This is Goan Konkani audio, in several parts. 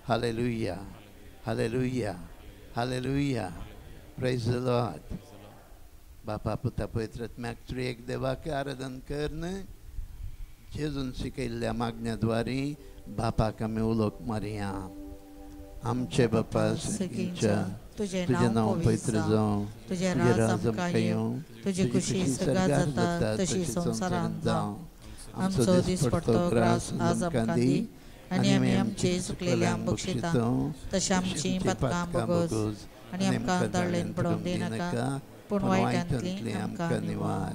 Hallelujah, hallelujah, hallelujah. Praise the Lord. बापा पुता पवित्र आत्म्याक त्रिएक देवाक आराधन करन जेजून शिकयल्ल्या मागण्या द्वारी बापाक आमी उलोवंक मारया. आमचे बापा सर्गीच्या, तुजें नांव पवित्र जावं, तुजें राज आमकां येवं, तुजी खुशी सर्गात जाता तशी संवसारांत जावं. आमचो दिसपडतो ग्रास आज आमकां दी आनी आमी आमचे चुकलेल्यांक बक्षिता तशें आमचीं पातकां बोगोस आनी आमकां ताळ्ळेन पडोवंक दिनाका, पूण वायटांतली आमकां निवार.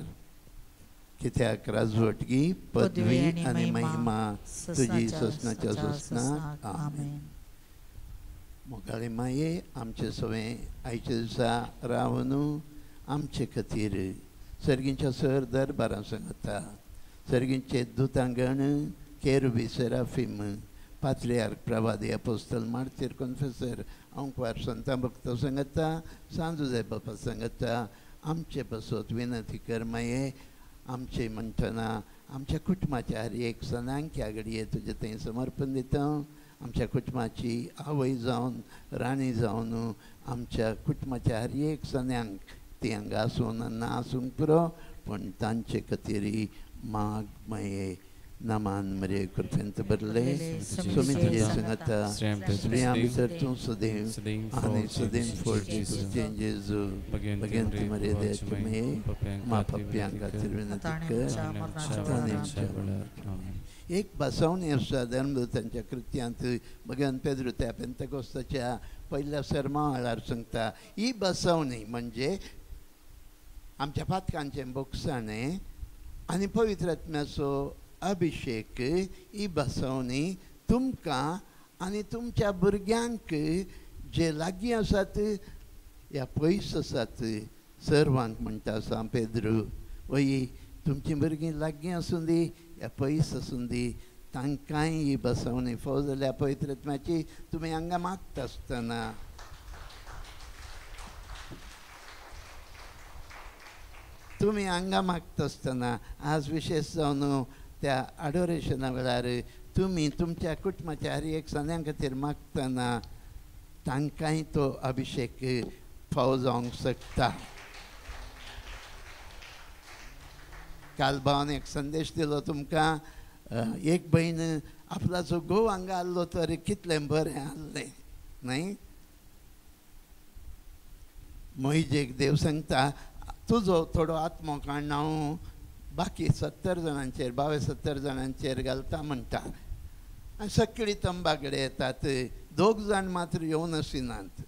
कित्याक राजवटगी, पदवी आनी महिमा तुजी सोसनाच्या सोसनाक. आमेन. मोगाळे माये, आमचे सवें आयच्या दिसा रावन आमचे खातीर सर्गींच्या सर दरबारां सांगता. सर्गींचे दुतांगण, केरुबी, सेराफीम, पात्रियार्क, प्रवादी, अपोस्तल, मार्तीर, कॉन्फेसर, अंकवार, संतां भक्त सांगता, सांजुजाय बापा सांगता. आमचे पासत विनंती कर माये. आमचे म्हणटना आमच्या कुटुंबाच्या हर एक सणांक्या घडये तुजें थंय समर्पण दिता. आमच्या कुटुंबाची आवय जावन, राणी जावन आमच्या कुटुंबाच्या हर एक सण्यांक ती हांगा आसूं ना आसूंक पुरो, पूण तांचे खातीर माग माये. नामान मरे कृपेंत भरले, स्वामी तुजे सांगता. स्त्रियां भितर तूं सदैव आनी सदैव फळची तुजें जेजू. भगवंत मरे देवाचे माये, मा पापयां खातीर विनंती कर. एक बसवणी आसा धर्मदूतांच्या कृत्यांत. भगवान पेद्रू त्या पेंतकोस्ताच्या पयल्या सरमा वेळार सांगता, ही बसवणी म्हणजे आमच्या पातकांचें बोगसाणें आनी पवित्र आत्म्याचो अभिशेक. ही बसवणी तुमकां आनी तुमच्या भुरग्यांक जे लागीं आसात या पयस आसात सर्वांक म्हणटा सांत पेद्रू, वय तुमचीं भुरगीं लागीं आसूं दी या पयस आसूं दी, तांकांय ही बसवणी फाव जाल्यार पवित्र आत्म्याची तुमी हांगा मागता आसतना तुमी हांगा मागता आसतना आज विशेश जावन त्या आडोरेशना वेळार तुमी तुमच्या कुटुंबाच्या हर एक सण्यां खातीर मागतना तांकांय तो अभिशेक फाव जावंक शकता. काल भावान एक संदेश दिलो तुमकां. एक भयण आपल्याचो घोव हांगा आसलो तर कितलें बरें आसलें न्हय. मोहिजेक देव सांगता, तुजो थोडो आत्मो काडना हांव बाकी 70 जाणांचेर, 22-70 जाणांचेर घालता म्हणटा. आनी सगळीं तंबा कडेन येतात, दोग जाण मात्र येवन आसिनात.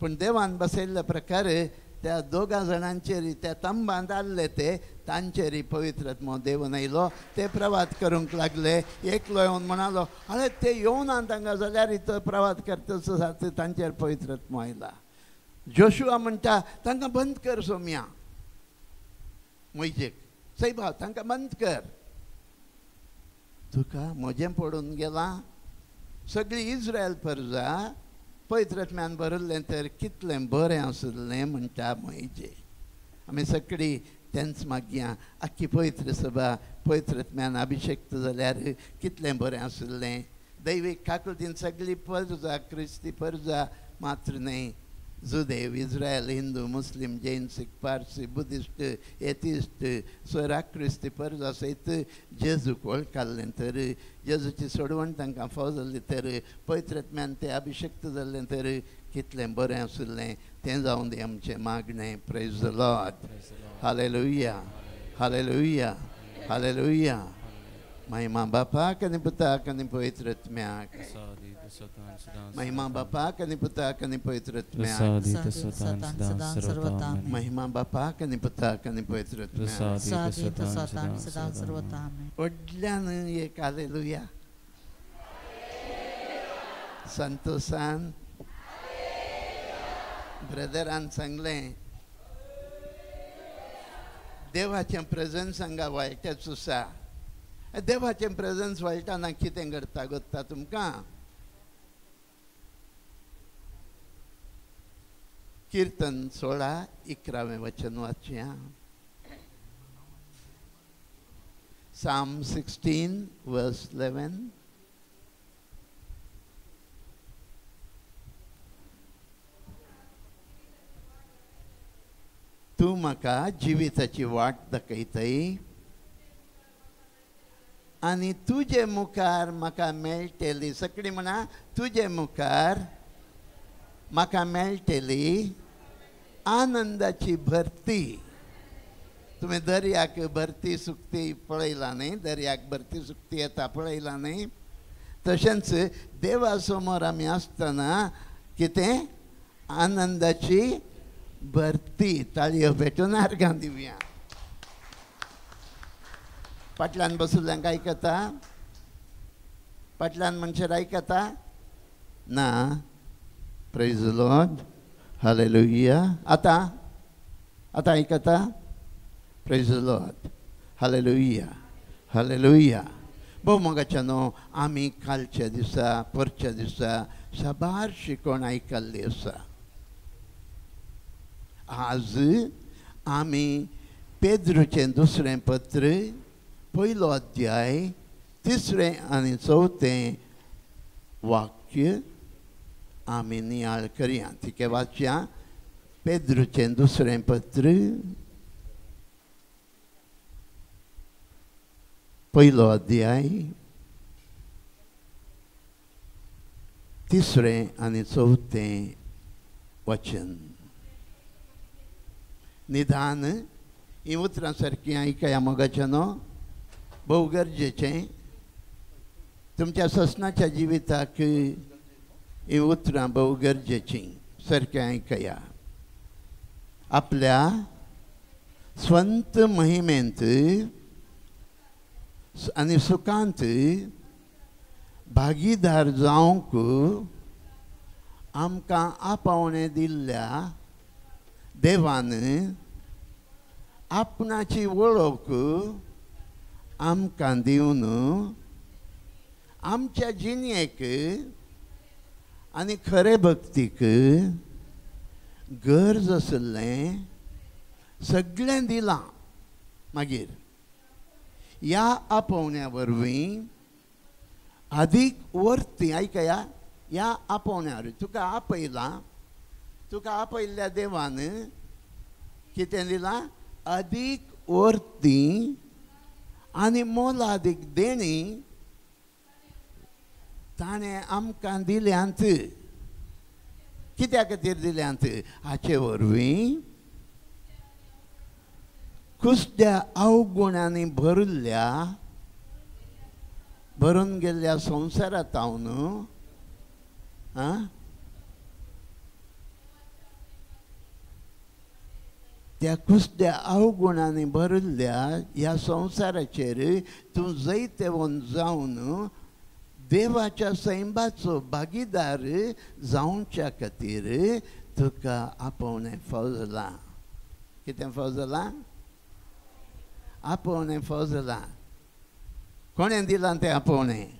पूण देवान बसयल्ल्या प्रकारे त्या दोगां जाणांचेर त्या तंबांत आसले ते तांचेर पवित्र आत्मो देवन आयलो. ते प्रवात करूंक लागले. एकलो येवन म्हणालो, आरे ते येवनात हांगा जाल्यार तो प्रवात करता तांचेर पवित्र आत्मो आयला. जोशुआ म्हणटा, तांकां बंद कर सोम्या. मोहिजेक, सायबा तांकां बंद कर, तुका म्हजें पडून गेलां. सगळी इस्रायल परजा पवित्र आत्म्यान भरिल्लें तर कितलें बरें आसलें म्हणटा मोहिजे. आमी सगळीं तेंच मागया, आख्खी पवित्र सभा पवित्र आत्म्यान अभिशेक्त जाल्यार कितलें बरें आसलें. दैवीक काकुळतीन सगळी परजा, क्रिस्ती परजा मात्र न्हय, जुदेव, इस्रायल, हिंदू, मुस्लीम, जैन, सिख, पारसी, बुद्धिस्ट, एथिस्ट, स्वरा क्रिस्ती परजा सयत जेजूक वळखाल्लें तर, जेजूची सोडवण तांकां फाव जाल्ली तर, पवित्र आत्म्यान ते अभिशक्त जाल्लें तर कितलें बरें आशिल्लें. तें जावं दी आमचें मागणें. Praise the Lord. Hallelujah, hallelujah, hallelujah. महिमा बापाक आनी पुताक आनी पवित्र आत्म्याक. महिमा बापाक आनी पुताक आनी पवित्र आत्म्याक. महिमा बापाक आनी पुताक आनी पवित्र आत्म्याक. व्हडल्यान एक हालेलुया. संतोषान ब्रदरान सांगलें, देवाचें प्रेजन्स हांगा वायटच आसा. देवाचें प्रेजन्स वळटाना कितें घडता गोत्ता तुमकां. कीर्तन 16 11वें वचन वाचया. Psalm 16 verse 11. तूं म्हाका जिविताची वाट दाखयताय आनी तुजे मुखार म्हाका मेळटली. सगळीं म्हणा, तुजे मुखार म्हाका मेळटली आनंदाची भरती. तुमी दर्याक भरती सुकती पळयला न्ही? दर्याक भरती सुकती येता पळयला न्ही? तशेंच देवा समोर आमी आसतना कितें आनंदाची भरती. ताळयो भेटून आर्गां दिवया. फाटल्यान बशिल्ल्यांक आयकता? फाटल्यान मनशां आयकता ना? Praise the Lord, hallelujah. आतां आतां आयकता? Praise the Lord, hallelujah, hallelujah. भोव मोगाच्या न्हू, आमी कालच्या दिसा परच्या दिसा साबार शिकवण आयकल्ली आसा. आज आमी पेद्रूचें दुसरें पत्र पयलो अध्याय तिसरें आनी चवथें वाक्य आमी नियाळ करया. तिके वाचया. पेद्रूचें दुसरें पत्र पयलो अध्याय तिसरें आनी चवथें वचन. निदान हीं उतरां सारकीं आयकया मोगाच्या न्हू, भोव गरजेचें. तुमच्या ससनाच्या जिविताक हीं उतरां भोव गरजेचीं. सारकें आयकया. आपल्या स्वंत महिमेंत आनी सुखांत भागीदार जावंक आमकां आपोवणें दिल्ल्या देवान आपणाची वळख आमकां दिवन आमच्या जिणेक आनी खरे भक्तीक गरज आशिल्लें सगळें दिलां. मागीर ह्या आपोवण्या वरवीं आदीक वर्ती. आयकया, ह्या आपोवण्या वरवीं तुका आपयलां, तुका आपयल्ल्या देवान कितें दिलां? अदीक वर्ती आनी मोलादीक देणी ताणें आमकां दिल्यांत. कित्या खातीर दिल्यांत? हाचे वरवीं कुसद्या अवगुणांनी भरिल्ल्या भरून गेल्ल्या संवसारांत हांव त्या कुसद्या अवगुणांनी भरिल्ल्या ह्या संवसाराचेर तूं जैतवंत जावन देवाच्या सैमाचो भागीदार जावच्या खातीर तुका आपोवणें फाव जालां. कितें फाव जालां? आपोवणें फाव जालां. कोणें दिलां तें आपोवणें?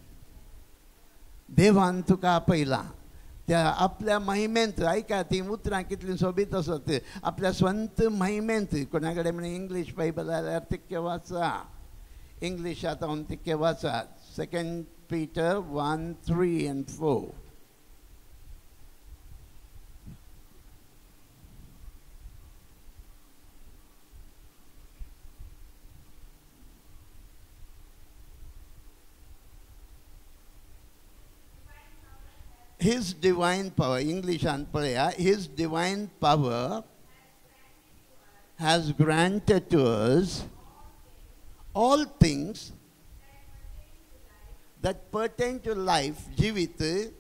देवान तुका आपयलां त्या आपल्या महिमेंत. आयका, तीं उतरां कितलीं सोबीत आसत. आपल्या स्वंत महिमेंत. कोणा कडेन म्हण इंग्लीश बायबल जाल्यार तितकें वाचा, इंग्लीश आतां हांव तितकें वाचा. 2 Peter 1, 3 and 4. His divine power, English and prayer, His divine power has granted to us all things that pertain to life, jivit,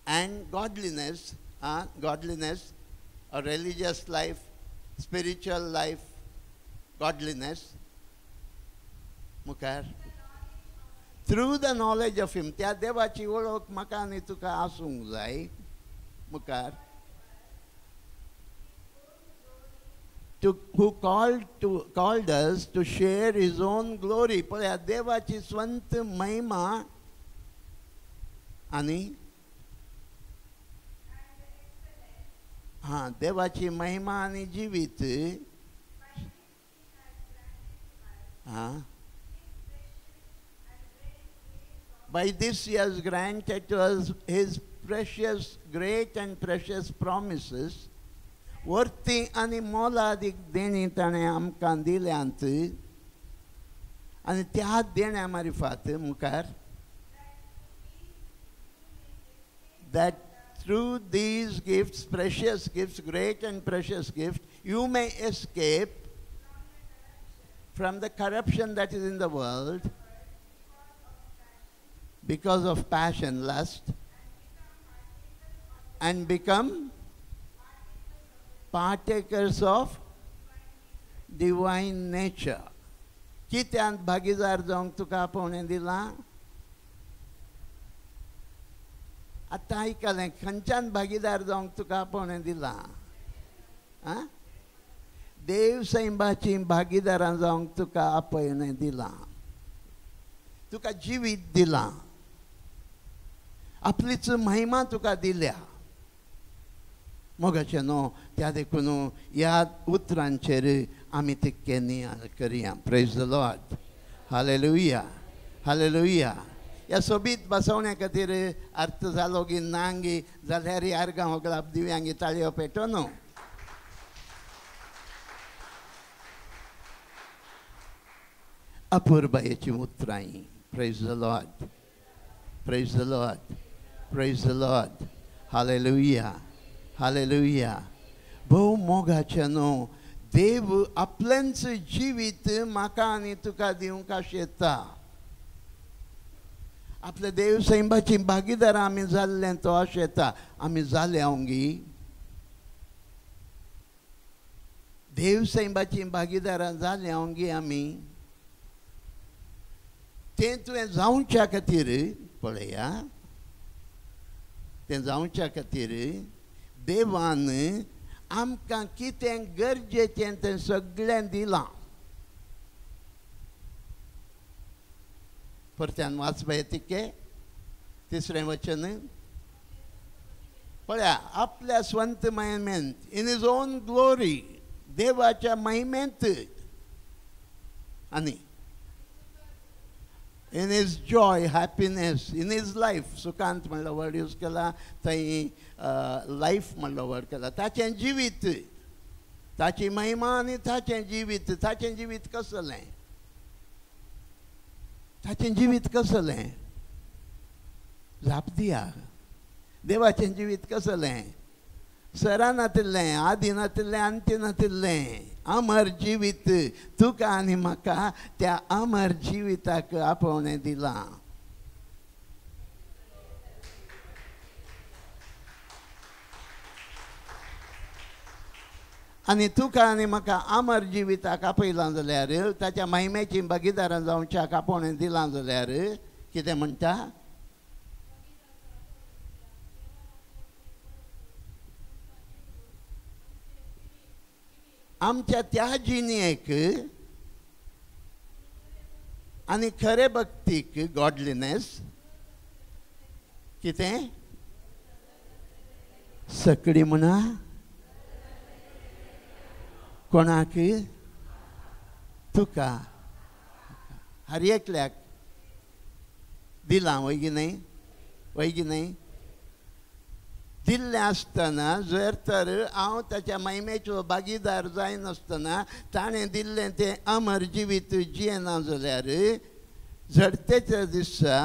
and godliness, godliness, a religious life, spiritual life, godliness. Mukhar. Through the knowledge of Him. त्या देवाची वळख म्हाका आनी तुका आसूंक जाय. मुखार. Who called us to share His own glory. पळया, देवाची स्वंत महिमा आनी हां देवाची महिमा आनी जिवीत हां. By this He has granted to us His precious, great and precious promises. वर्ती आनी मोलादीक देणी ताणें आमकां दिल्यांत आनी त्या देण्या मारिफात मुखार that through these gifts, precious gifts, great and precious gifts, you may escape from the corruption that is in the world because of passion, lust, and become partakers of divine nature. कित्यांत भागीदार जावंक तुका आपोवणें दिलां? आतां आयकलें, खंयच्यान भागीदार जावंक तुका आपोवणें दिलां? आं, देव सैंबाची भागीदारां जावंक तुका आपोवणें दिलां, तुका जिवीत दिलां, आपलीच महिमा तुका दिल्या. मोगाचें न्हू, त्या देखून ह्या उतरांचेर आमी तितकें नियाळ करया. Praise the Lord. Hallelujah, hallelujah. ह्या सोबीत बसवण्या खातीर अर्थ जालो गी नांगी जाल्यार आर्गां होगळाप दिव्यांगी ताळयो पेटो न्हू. अपुरबायेचीं उतरां. Praise the Lord, praise the Lord, praise the Lord. Hallelujah, hallelujah. भोव मोगाचें न्हू, देव आपलेंच जिवीत म्हाका आनी तुका दिवंक आशेता. आपल्या देव सैंबाची भागीदारां आमी जाल्लें तो आशेता. आमी जाले हांव देव सैंबाची भागीदारां जाले हांव गी आमी. तें तुवें जावच्या खातीर पळया, तें जावच्या खातीर देवान आमकां कितें गरजेचें तें सगळें दिलां. परत्यान वाचपा तिके तिसरें वचन पळया. आपल्या स्वंत महिमेंत, इन his own glory, देवाच्या महिमेंत आनी in his joy, happiness, in his life. सुखांत म्हणलो वर्ड यूज केला थंय, लायफ म्हणलो वर्ड केला. ताचें जिवीत, ताची महिमा आनी ताचें जिवीत. ताचें जिवीत कसलें? ताचें जिवीत कसलें? जाप दिया. देवाचें जिवीत कसलें? सरा नातिल्लें, आदी नातिल्लें, अंती नातिल्लें, अमर जिवीत. तुका आनी म्हाका त्या अमर जिविताक आपोवणें दिलां. आनी तुका आनी म्हाका अमर जिविताक आपयलां जाल्यार, ताच्या महिमेची भागीदारां जावच्याक आपोवणें दिलां जाल्यार कितें म्हणटा? आमच्या त्या जिणेक आनी खरे भक्तीक, गॉडलीनेस, कितें सकडी म्हणा कोणाक? तुका, हर एकल्याक दिलां. वय की न्हय? वय की न्हय? दिल्लें आसतना जर तर हांव ताच्या महिमेचो भागीदार जायनासतना ताणें दिल्लें तें अमर जिवीत जियेना जाल्यार झडतेच्या दिसा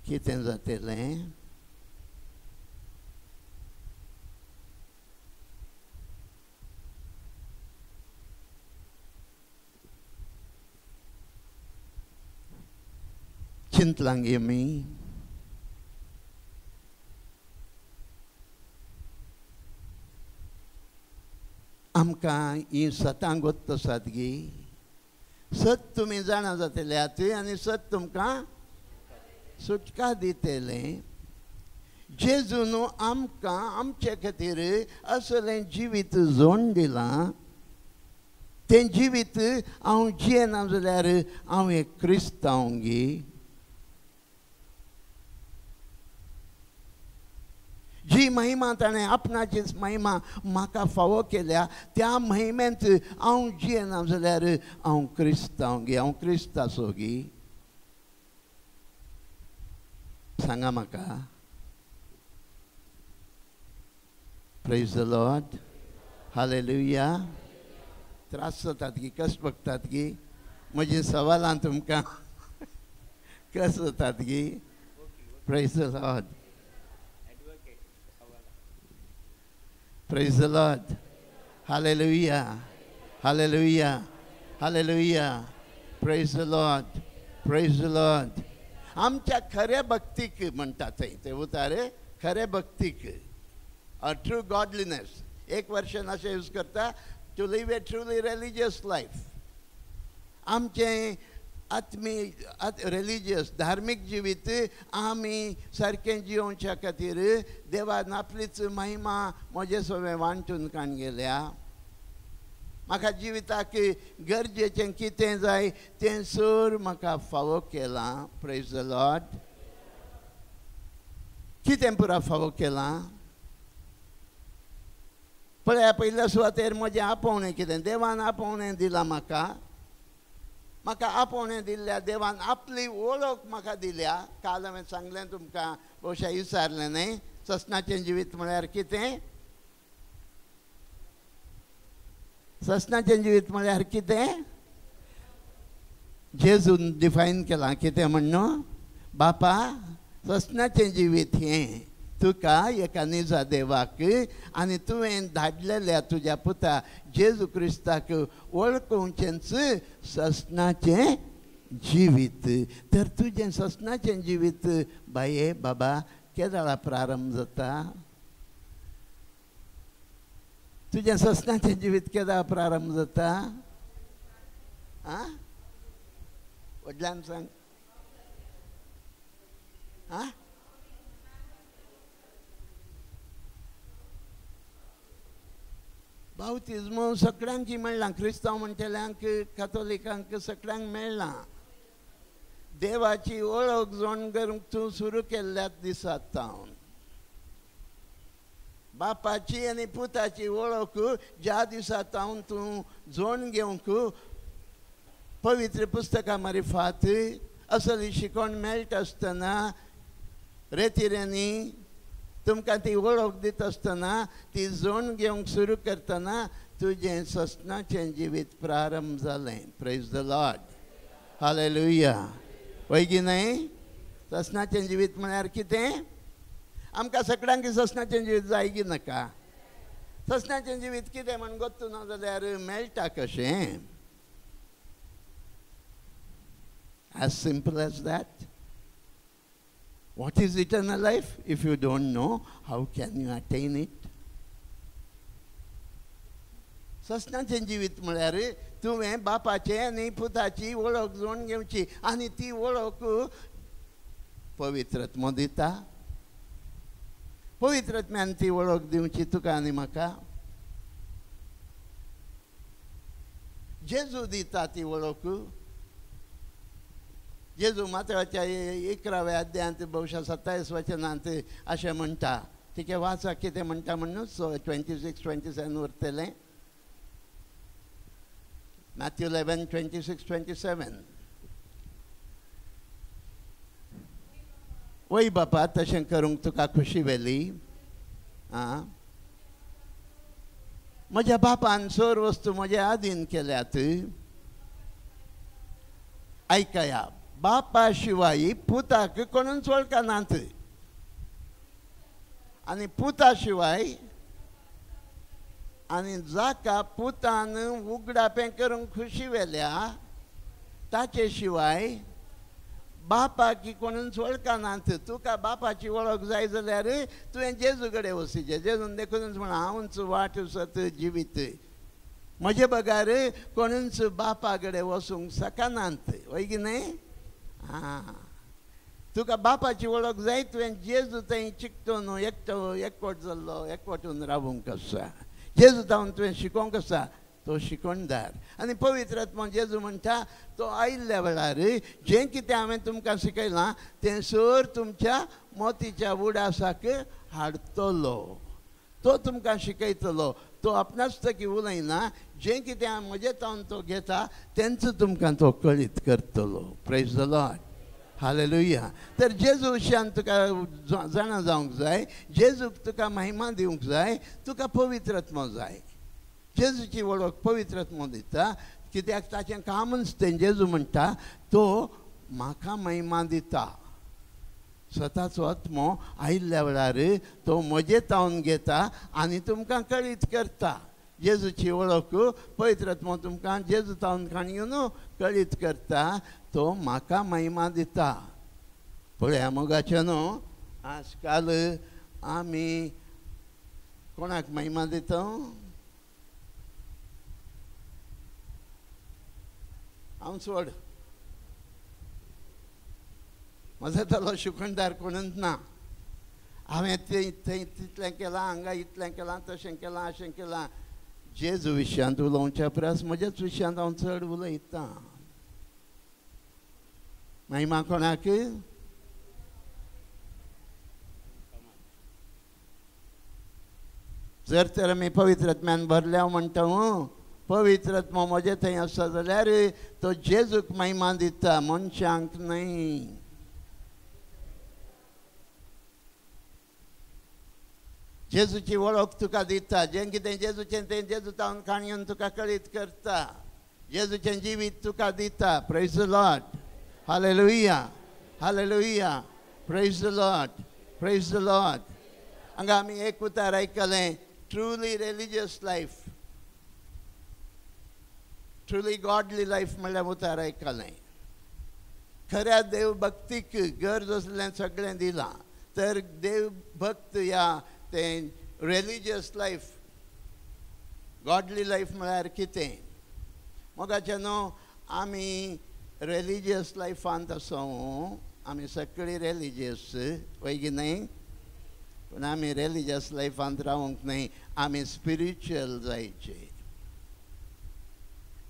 कितें जातलें? चिंतलां गे आमी? आमकां ही सतां गोत्त आसात गी. सत तुमी जाणा जातले आतां आनी सत तुमकां सुटका दितलें. जेजून आमकां आमचे खातीर असलें जिवीत जोड दिलां. तें जिवीत हांव जियेना जाल्यार हांव एक क्रिस्तांव गी. जी महिमा ताणें आपणाचीच महिमा म्हाका फावो केल्या त्या महिमेंत हांव जियेना जाल्यार हांव क्रिस्तांव गी, हांव क्रिस्त आसो गी. सांगा म्हाका. Praise the Lord. हालेलुया. त्रास जातात की, कश्ट बघतात की म्हजी सवालां तुमकां कस जातात की? Praise the Lord. Praise the Lord. Hallelujah. Hallelujah. Hallelujah. Praise the Lord. Praise the Lord. आमच्या खऱ्या भक्तीक म्हणटात ते उतारे, खरे भक्तीक, अ ट्रू गॉडलीनेस. एक वर्शन अशें यूज करता, to live a truly religious life. आमचें आत्मी रिलिजियस धार्मीक जिवीत आमी सारकें जियोवच्या खातीर देवान आपलीच महिमा म्हजे सगळें वांटून काण गेल्या. म्हाका जिविताक गरजेचें कितें जाय तें सर म्हाका फावो केलां. Praise the Lord. कितें पुरा फावो केलां? पळया, पयल्या सुवातेर म्हजें आपोवणें कितें, देवान आपोवणें दिलां म्हाका. म्हाका आपोवणें दिल्ल्या देवान आपली वळख म्हाका दिल्या. काल हांवें सांगलें तुमकां, भोवशा विचारलें न्हय, ससनाचें जिवीत म्हळ्यार कितें? ससनाचें जिवीत म्हळ्यार कितें? जेजून डिफायन केलां कितें म्हण, बापा ससनाचें जिवीत हें तुका एका निजा देवाक आनी तुवें धाडलेल्या तुज्या पुता जेजू क्रिस्ताक वळखुचेंच ससनाचें जिवीत. तर तुजें ससनाचें जिवीत बाये बाबा केदळा प्रारंभ जाता? तुजें ससनाचें जिवीत केदळा प्रारंभ जाता? आं, व्हडल्यान सांग. आं, बावतिज्म सगळ्यांक मेळ्ळां, क्रिस्तांव म्हणटल्यांक, कातोलिकांक सगळ्यांक मेळ्ळां. देवाची वळख जोण करूंक तूं सुरू केल्ल्या दिसात तावन बापाची आनी पुताची वळख ज्या दिसा तावन तूं जोण घेवंक पवित्र पुस्तकां मारिफात असली शिकवण मेळटा आसतना, रेतिऱ्यांनी तुमकां ती वळख दिता आसतना, ती जोण घेवंक सुरू करतना तुजें ससनाचें जिवीत प्रारंभ जालें. Praise the Lord. Hallelujah. वय की न्हय? ससनाचें जिवीत म्हळ्यार कितें? आमकां सगळ्यांक ससनाचें जिवीत जाय की नाका? ससनाचें जिवीत कितें म्हण गोत्तू ना जाल्यार मेळटा कशें? As simple as that. What is eternal life? If you don't know, how can you attain it? ससनाचें जिवीत म्हळ्यार तुवें बापाचें आनी पुताची वळख जोडून घेवची आनी ती वळख पवित्रत्म दिता. पवित्रत्म्यान ती वळख दिवची तुका आनी म्हाका. जेजू दिता ती वळख. जेजू मातळाच्या 11व्या अध्यायांत बहुशा 27 वचनांत अशें म्हणटा. तिके वाचा कितें म्हणटा म्हणून 26 27 उरतलें. Matthew 11 26 27. वय बापा तशें करूंक तुका खुशी वेली. आं, म्हज्या बापान सोर वस्तू म्हज्या आदीन केल्यात. आयकया, बापा शिवाय पुताक कोणूच वळखनात आनी पुता शिवाय आनी जाका पुतान उगडापें करूंक खुशी वेल्या ताचे शिवाय बापाक कोणूच वळखनात. तुका बापाची वळख जाय जाल्यार तुवें जेजू कडेन वचचें. जेजून देखूनच म्हणा, हांवूच वाट सत जिवीत, म्हजे बगर कोणूच बापा कडेन वचूंक शकनात. वय की न्हय? आं, तुका बापाची वळख जाय, तुवें जेजू थंय चिकटो न्हू, एकटो एकवट जाल्लो एकवटून रावूंक आसा. जेजू तावन तुवें शिकोवंक आसा, तो शिकोणदार. आनी पवित्र आत्मा जेजू म्हणटा तो आयिल्ल्या वेळार जें कितें हांवें तुमकां शिकयलां तें सर तुमच्या मोतीच्या उडासाक हाडटलो. तो तुमकां शिकयतलो. तो आपणाच तकी उलयना, जें कितें म्हजें तावन तो घेता तेंच तुमकां तो कळीत करतलो. Praise the Lord. Hallelujah. तर जेजू विशयान तुका जाणा जावंक जाय, जेजूक तुका महिमा दिवंक जाय, तुका पवित्र आत्मो जाय. जेजूची वळख पवित्र आत्मो दिता. कित्याक ताचें कामच तें. जेजू म्हणटा तो म्हाका महिमा दिता. स्वताचो आत्मो आयिल्ल्या वेळार तो म्हजे तावन घेता आनी तुमकां कळीत करता. जेजूची वळख पवित्र आत्मो तुमकां जेजू तावन काणयो न्हू कळीत करता. तो म्हाका महिमा दिता. पळया मोगाचें न्हू, आजकाल आमी कोणाक महिमा दिता? हांव सोड, म्हजो तलो शिकणदार कोणूच ना. हांवें थंय थंय तितलें केलां, हांगा इतलें केलां, तशें केलां, अशें केलां. जेजू विशयांत उलोवच्या परस म्हज्याच विशयांत हांव चड उलयतां. महिमा कोणाक? जर तर आमी पवित्र आत्म्यान भरल्या म्हणटा, पवित्र आत्मो म्हजे थंय आसा जाल्यार तो जेजूक महिमा दिता, मनशांक न्हय. जेजूची वळख तुका दिता. जें कितें जेजूचें तें जेजू तावन काणयेन तुका कळीत करता. जेजूचें जिवीत तुका दिता. Praise the Lord. Hallelujah, hallelujah. Praise the Lord, praise the Lord. हांगा आमी एक उतार आयकलें, truly religious life, truly godly life म्हणल्यार उतार आयकलें. खऱ्या देव भक्तीक गरज आसलें सगळें दिलां. तर देव भक्त ह्या तें रिलीजियस लायफ, गॉडली लायफ म्हळ्यार कितें? मोगाचें न्हू, आमी रिलीजियस लायफांत आसा. आमी सगळीं रिलीजियस वय की न्हय? पूण आमी रिलीजियस लायफांत रावंक न्हय, आमी स्पिरिच्युअल जायचे.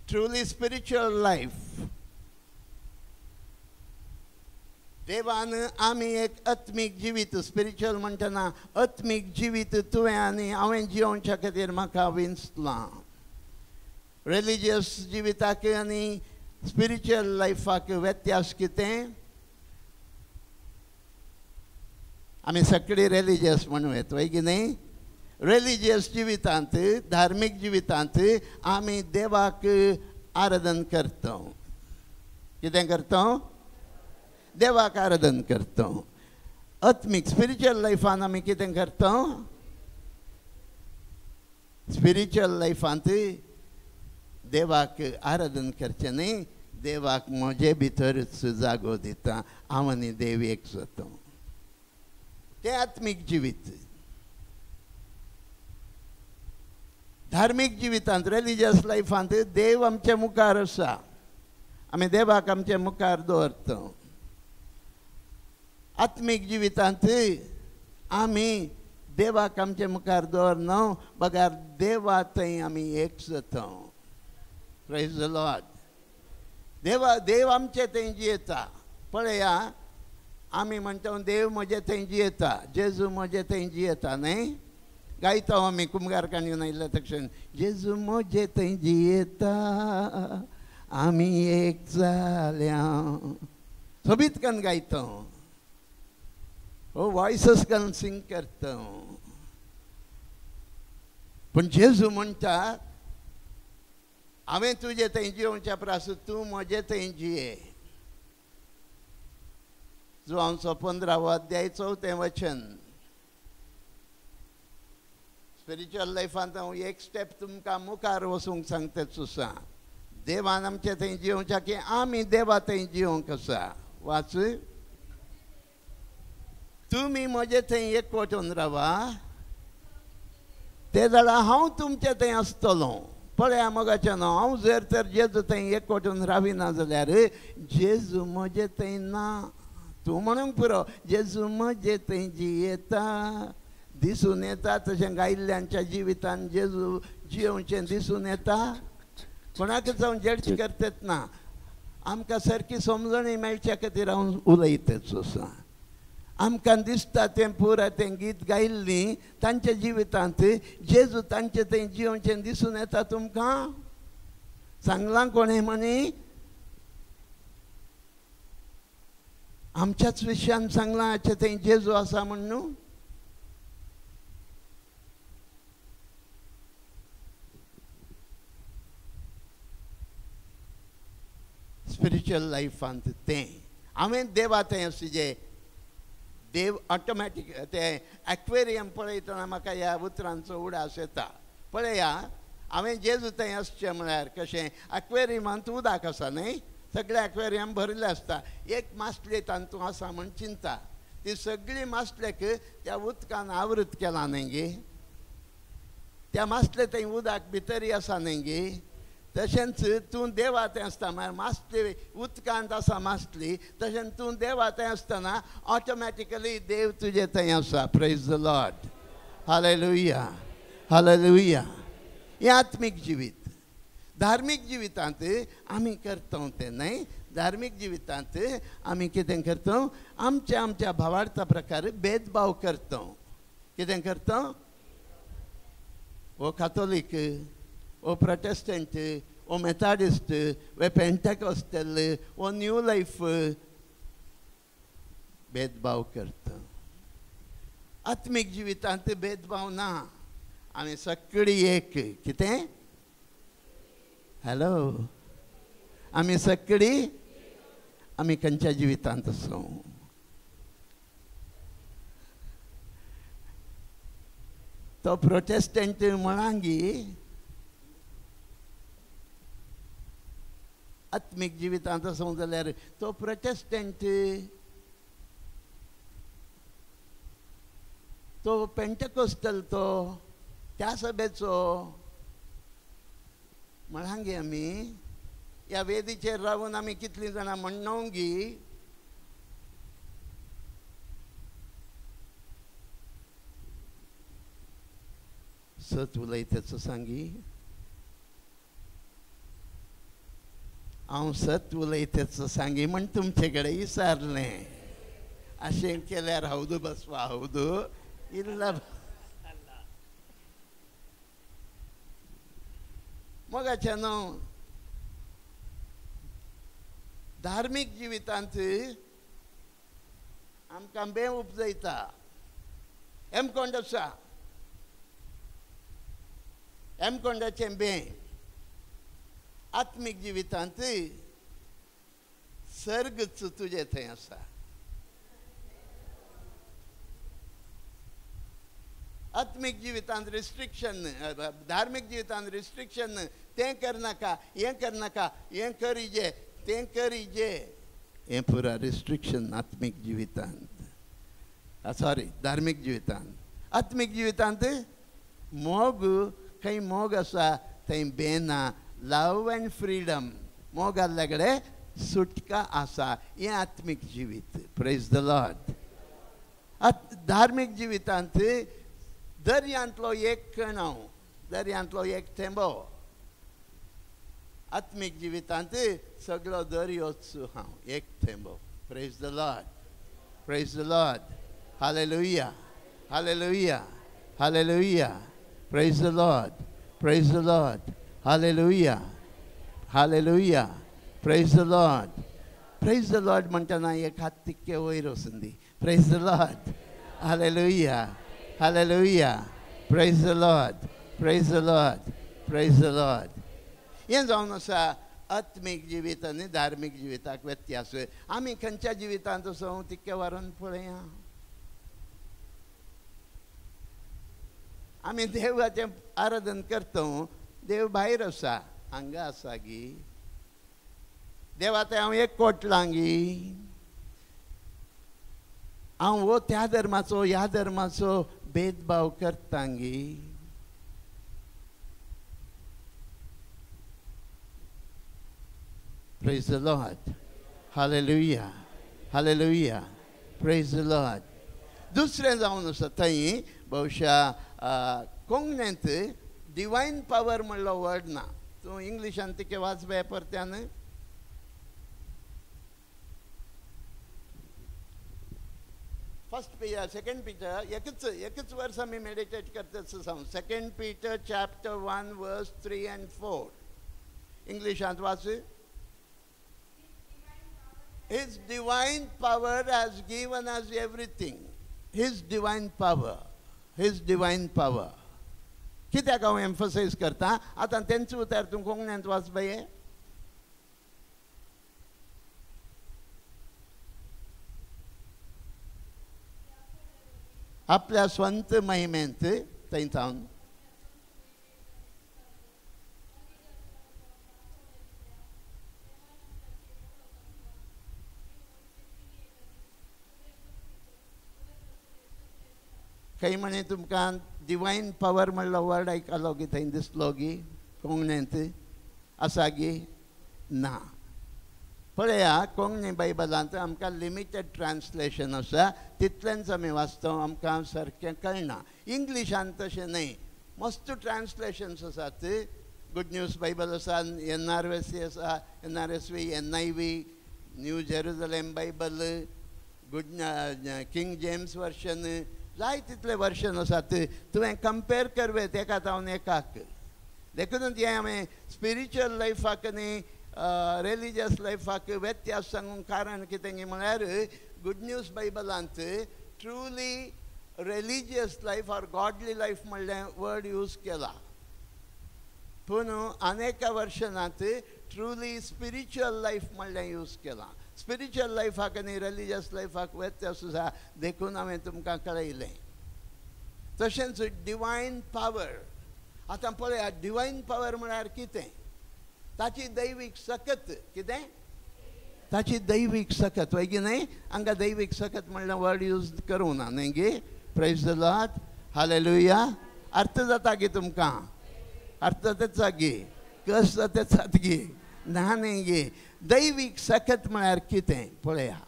Truly spiritual life. देवान आमी एक आत्मीक जिवीत, स्पिरिच्युअल म्हणटना आत्मीक जिवीत तुवें आनी हांवें जियोवच्या खातीर म्हाका विंचलां. रिलीजियस जिविताक आनी स्पिरिच्युअल लायफाक व्यत्यास कितें? आमी सगळीं रिलीजियस म्हणू येत वय की न्हय? रिलीजियस जिवितांत, धार्मीक जिवितांत आमी देवाक आराधन करता. कितें करता? देवाक आराधन करता. आत्मीक स्पिरिच्युअल लायफान आमी कितें करता? स्पिरिच्युअल लायफांत देवाक आराधन करचें न्हय, देवाक म्हजे भितरच जागो दिता. हांव आनी देव एक जाता. तें आत्मीक जिवीत. धार्मीक जिवितांत, रिलीजियस लायफांत देव आमच्या मुखार आसा. आमी देवाक आमच्या मुखार दवरता. आत्मीक जिवितांत आमी देवाक आमच्या मुखार दवरना, बगर देवा थंय आमी एक जाता. Praise the Lord. देवा देव आमचे थंय जियेता. पळया, आमी म्हणटा देव म्हजे थंय जियेता, जेजू म्हजे थंय जियेता न्हय? गायता आमी कुमगार काणयेन आयिल्ल्या तक्षण, जेजू म्हजे थंय जियेता, आमी एक जाल्या. सोबीत कन गायता, हो वॉयसस कन सिंग करता. पूण जेजू म्हणटा हांवें तुजे थंय जियोवच्या परस तूं म्हजे थंय जिये. जुवांचो 15वो अध्याय 4थें वचन. स्पिरिच्युअल लायफांत हांव एक स्टेप तुमकां मुखार वचूंक सांगता आसा. देवान आमचे थंय जियोवच्या की आमी देवा थंय जियोवंक आसा. वाच, तुमी म्हजे थंय एकवटून रावा, ते जाल्यार हांव तुमचे थंय आसतलो. पळया मोगाचें न्हू, हांव जर तर जेजू थंय एकवटून राविना जाल्यार जेजू म्हजे थंय ना. तूं म्हणूंक पुरो, जेजू म्हजे थंय जियेता. दिसून येता तशें गायिल्ल्यांच्या जिवितान जेजू जियोवचें दिसून येता. कोणाकच हांव जज करतात ना, आमकां सारकी समजणी मेळच्या खातीर हांव उलयतच आसा. आमकां दिसता तें पुरा तें गीत गायिल्लीं तांच्या जिवितांत जेजू तांचे थंय जियोवचें दिसून येता तुमकां? सांगलां कोणें म्हणी? आमच्याच विशयान सांगलां हाचे थंय जेजू आसा म्हण न्हू. स्पिरिच्युअल लायफांत तें हांवें देवा थंय आसचे देव ऑटोमॅटीक तें एक्वेरियम पळयतना म्हाका ह्या उतरांचो उडास येता. पळया हांवें जेजू थंय आसचें म्हळ्यार कशें एक्वेरियमांत उदक आसा न्हय, सगळें एक्वेरियम भरिल्लें आसता, एक मासली तातूंत आसा म्हण चिंता, ती सगळी मासलेक त्या उदकान आवृत केलां न्हय गे, त्या मासले थंय उदक भितरय आसा न्हय गे. तशेंच तूं देवा थंय आसता म्हळ्यार मासली उदकांत आसा मासली, तशेंच तूं देवा थंय आसतना ऑटोमॅटिकली देव तुजे थंय आसा. Praise the Lord, hallelujah, hallelujah. हें आत्मीक जिवीत. धार्मीक जिवितांत आमी करता तें न्हय, धार्मीक जिवितांत आमी कितें करता, आमच्या आमच्या भावार्था प्रकार भेदभाव करता. कितें करता? ओ काथोलीक, ओ प्रोटेस्टंट, ओ मेथाडिस्ट, वे पेंटेकॉस्टल, ओ न्यू लायफ, भेदभाव करता. आत्मीक जिवितांत भेदभाव ना, आमी सगळीं एक. कितें? हॅलो, आमी सगळीं, आमी खंयच्या जिवितांत आसूं? तो प्रोटेस्टंट म्हणांगी आत्मीक जिवितांत आसूं जाल्यार तो प्रोटेस्टंट, तो पेंटेकोस्टल, तो त्या सभेचो म्हणांगी आमी ह्या वेदीचेर रावन आमी कितलीं जाणां म्हणणोंगी सत उलयताचो सांगी, हांव सत उलयताचो सांगी म्हण तुमचे कडेन विचारलें. अशें केल्यार हौदू बसवा हौदू इल्ला मोगाचें न्हू. धार्मीक जिवितांत आमकां बें उपजयता. हेमकोंड आसा, हेमकोंडाचें बें. आत्मीक जिवितांत सर्गच तुजे थंय आसा. आत्मीक जिवितांत रिस्ट्रिक्शन, धार्मीक जिवितांत रिस्ट्रिक्शन, तें करनाका, हें करनाका, हें करिजे, तें करिजे, हें पुरा रिस्ट्रिक्शन आत्मीक जिवितांत, सॉरी धार्मीक जिवितांत. आत्मीक जिवितांत मोग, खंय मोग आसा थंय बें ना. लव एंड फ्रीडम, मोग आसल्या कडेन सुटका आसा. हें आत्मीक जिवीत. Praise the Lord. धार्मीक जिवितांत दर्यांतलो एक कणो, दर्यांतलो एक थेंबो. आत्मीक जिवितांत सगळो दर्योच हांव एक थेंबो. Praise the Lord, praise the Lord, hallelujah, hallelujah, hallelujah. Praise the Lord, praise the Lord, hallelujah, hallelujah. Praise the Lord, praise the Lord म्हणटना एक हात तिक्के वयर वचून दी. Praise the Lord, hallelujah, hallelujah. Praise the Lord, praise the Lord, praise the Lord. हें जावन आसा आत्मीक जिवीत आनी धार्मीक जिविताक व्यत्यास. आमी खंयच्या जिवितांत आसूं तितके व्हरून पळया. आमी देवाचें आराधन करता, देव भायर आसा, हांगा आसा गी. देवा थंय हांव एक कोटलां गी, हांव हो त्या धर्माचो ह्या धर्माचो भेदभाव करता गी. Praise the Lord, hallelujah, hallelujah. Praise the Lord. दुसरें जावन आसा थंय बहुशा कोंकणींत डिवायन पावर म्हणलो वर्ड ना. तूं इंग्लिशान तिके वाच बे परत्यान. फर्स्ट पीटर, सेकंड पीटर, एकच एकच वर्स आमी मेडिटेट करता सांग. Second Peter chapter 1 verse 3 and 4 इंग्लिशांत वाच. His divine power has given us everything. His divine power, His divine power. कित्याक हांव एम्फसायज करता आतां तेंच उतार तूं कोंकण्यांत वाच बाये. आपल्या स्वंत महिमेंत थंय जावन खंय म्हणे तुमकां डिवायन पावर म्हणलो वर्ड आयकलो गी थंय दिसलो गी कोंकणींत आसा गी ना. पळया कोंकणी बायबलांत आमकां लिमिटेड ट्रान्सलेशन आसा, तितलेंच आमी वाचता, आमकां सारकें कळना. इंग्लिशान तशें न्हय, मस्त ट्रान्सलेशन्स आसात. गुड न्यूज बायबल आसा, NRSV आसा, NRSV, NIV, New Jerusalem Bible, good King James version, जाय तितले वर्शन आसात. तुवें कंपेर करवेत एका जावन एकाक. देखून हें हांवें स्पिरिच्युअल लायफाक न्ही रिलीजियस लायफाक व्यत्यास सांगूंक कारण कितें म्हळ्यार गुड न्यूज बायबलांत truly religious life or godly life म्हणलें वर्ड यूज केला, पूण अनेका वर्शनांत ट्रुली स्पिरिच्युअल लायफ म्हणलें यूज केलां. स्पिरिच्युअल लायफाक आनी रिलीजियस लायफाक व्यत्यास आसा, देखून हांवें तुमकां कळयलें. तशेंच डिवायन पावर, आतां पळया डिवायन पावर म्हळ्यार कितें? ताची दैवीक सकत. कितें? ताची दैवीक सकत, वय की न्हय? हांगा दैवीक सकत म्हणल्यार वर्ड यूज करूं ना न्हय गी? Praise the Lord, hallelujah. अर्थ जाता गी तुमकां? अर्थ जाता गी? कस जाता गी? ना न्हय गी? दैवीक सकत म्हळ्यार कितें पळया.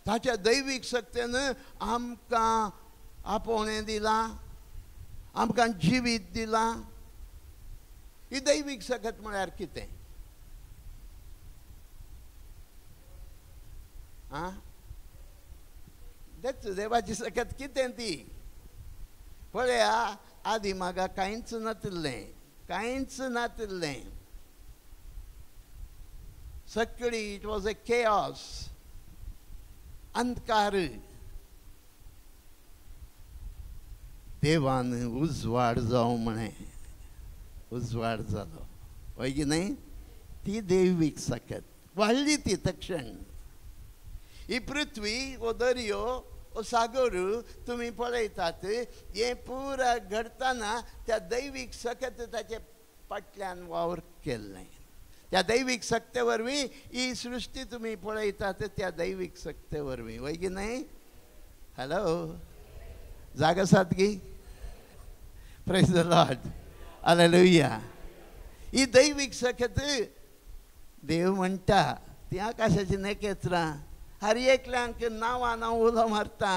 ताच्या दैवीक शक्तेन आमकां आपोवणें दिलां, आमकां जिवीत दिलां. ही दैवीक सकत म्हळ्यार कितें? आं, देवाची सकत कितें ती पळया. आदी म्हाका कांयच नातिल्लें, कांयच नातिल्लें, सगळी it was a chaos, अंधकार. देवान उजवाड जावं म्हळें, उजवाड जालो, हय की न्हय? ती दैवीक सकत वाडली ती तक्षण. ही पृथ्वी, हो दर्यो, हो सागर तुमी पळयतात, हें पुरा घडटना त्या दैवीक सकत ताचे फाटल्यान वावर केल्लें. त्या दैवीक शक्ते वरवीं ही सृश्टी तुमी पळयतात, त्या दैवीक शक्ते वरवीं, वय की न्हय? हॅलो, जाग आसात गी? Praise the Lord, hallelujah. ही दैवीक सकत देव म्हणटा ती आकाशाची नखेत्रां हर एकल्यांक नांवान हांव उलो मारता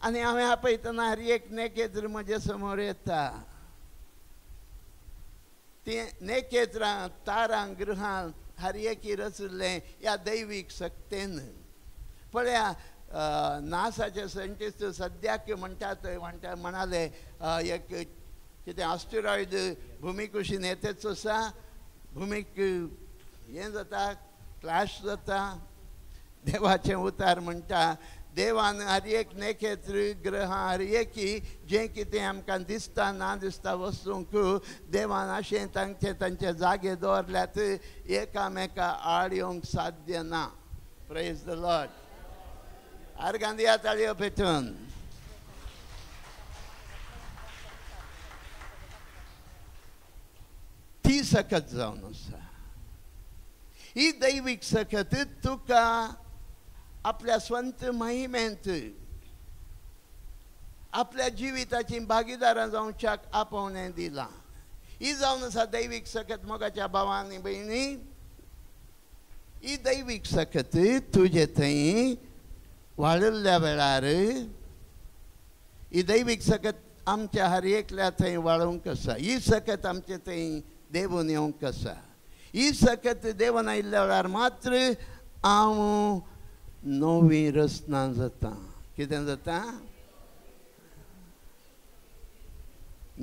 आनी हांवें आपयतना हर एक नखेत्र म्हजे समोर येता. ती नखेत्रां, तारां, ग्रहां हर एकी रचिल्लें ह्या दैवीक शक्तेन. पळया नासाचे सायंटिस्ट सद्याक म्हणटात, म्हणटा म्हणाले एक कितें आस्टेरॉयड भुमी कुशीन येतेच आसा, भुमीक हें जाता, क्लॅश जाता. देवाचें उतार म्हणटा देवान हर एक नखेत्र, ग्रहां हर एकी जें कितें आमकां दिसता ना दिसता वस्तूंक देवान अशें तांचे तांचे जागे दवरल्यात, एकामेका आड येवंक साध्य ना. Praise the Lord. आर्गां दिया ताळयो पेटून. ती सकत जावन आसा. ही दैवीक सकत तुका आपल्या स्वंत महिमेंत आपल्या जिविताची भागीदारां जावच्याक आपोवणें दिलां. ही जावन आसा दैवीक सकत. मोगाच्या भावां आनी भयणी, ही दैवीक सकत तुजे थंय वाळिल्ल्या वेळार, ही दैवीक सकत आमच्या हर एकल्या थंय वाळोवंक आसा. ही सकत आमचे थंय देवून येवंक आसा. ही सकत देवून आयिल्ल्या वेळार मात्र हांव नवी रचना जाता. कितें जाता?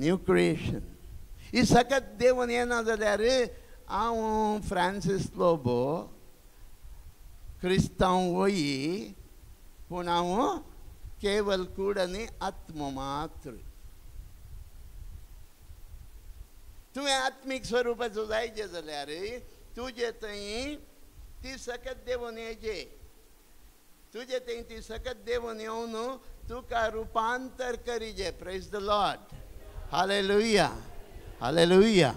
New creation. ही सकत देवून येना जाल्यार हांव फ्रांसीस लोबो क्रिस्तांव वयी, पूण हांव केवल कूड आनी आत्मो मात्र. तुवें आत्मीक स्वरुपाचो जायचे जाल्यार तुजे थंय ती सकत देवून येचे, तुजे थंय ती सकत देवून येवन तुका रुपांतर करीजे. Praise the Lord. Hallelujah, hallelujah,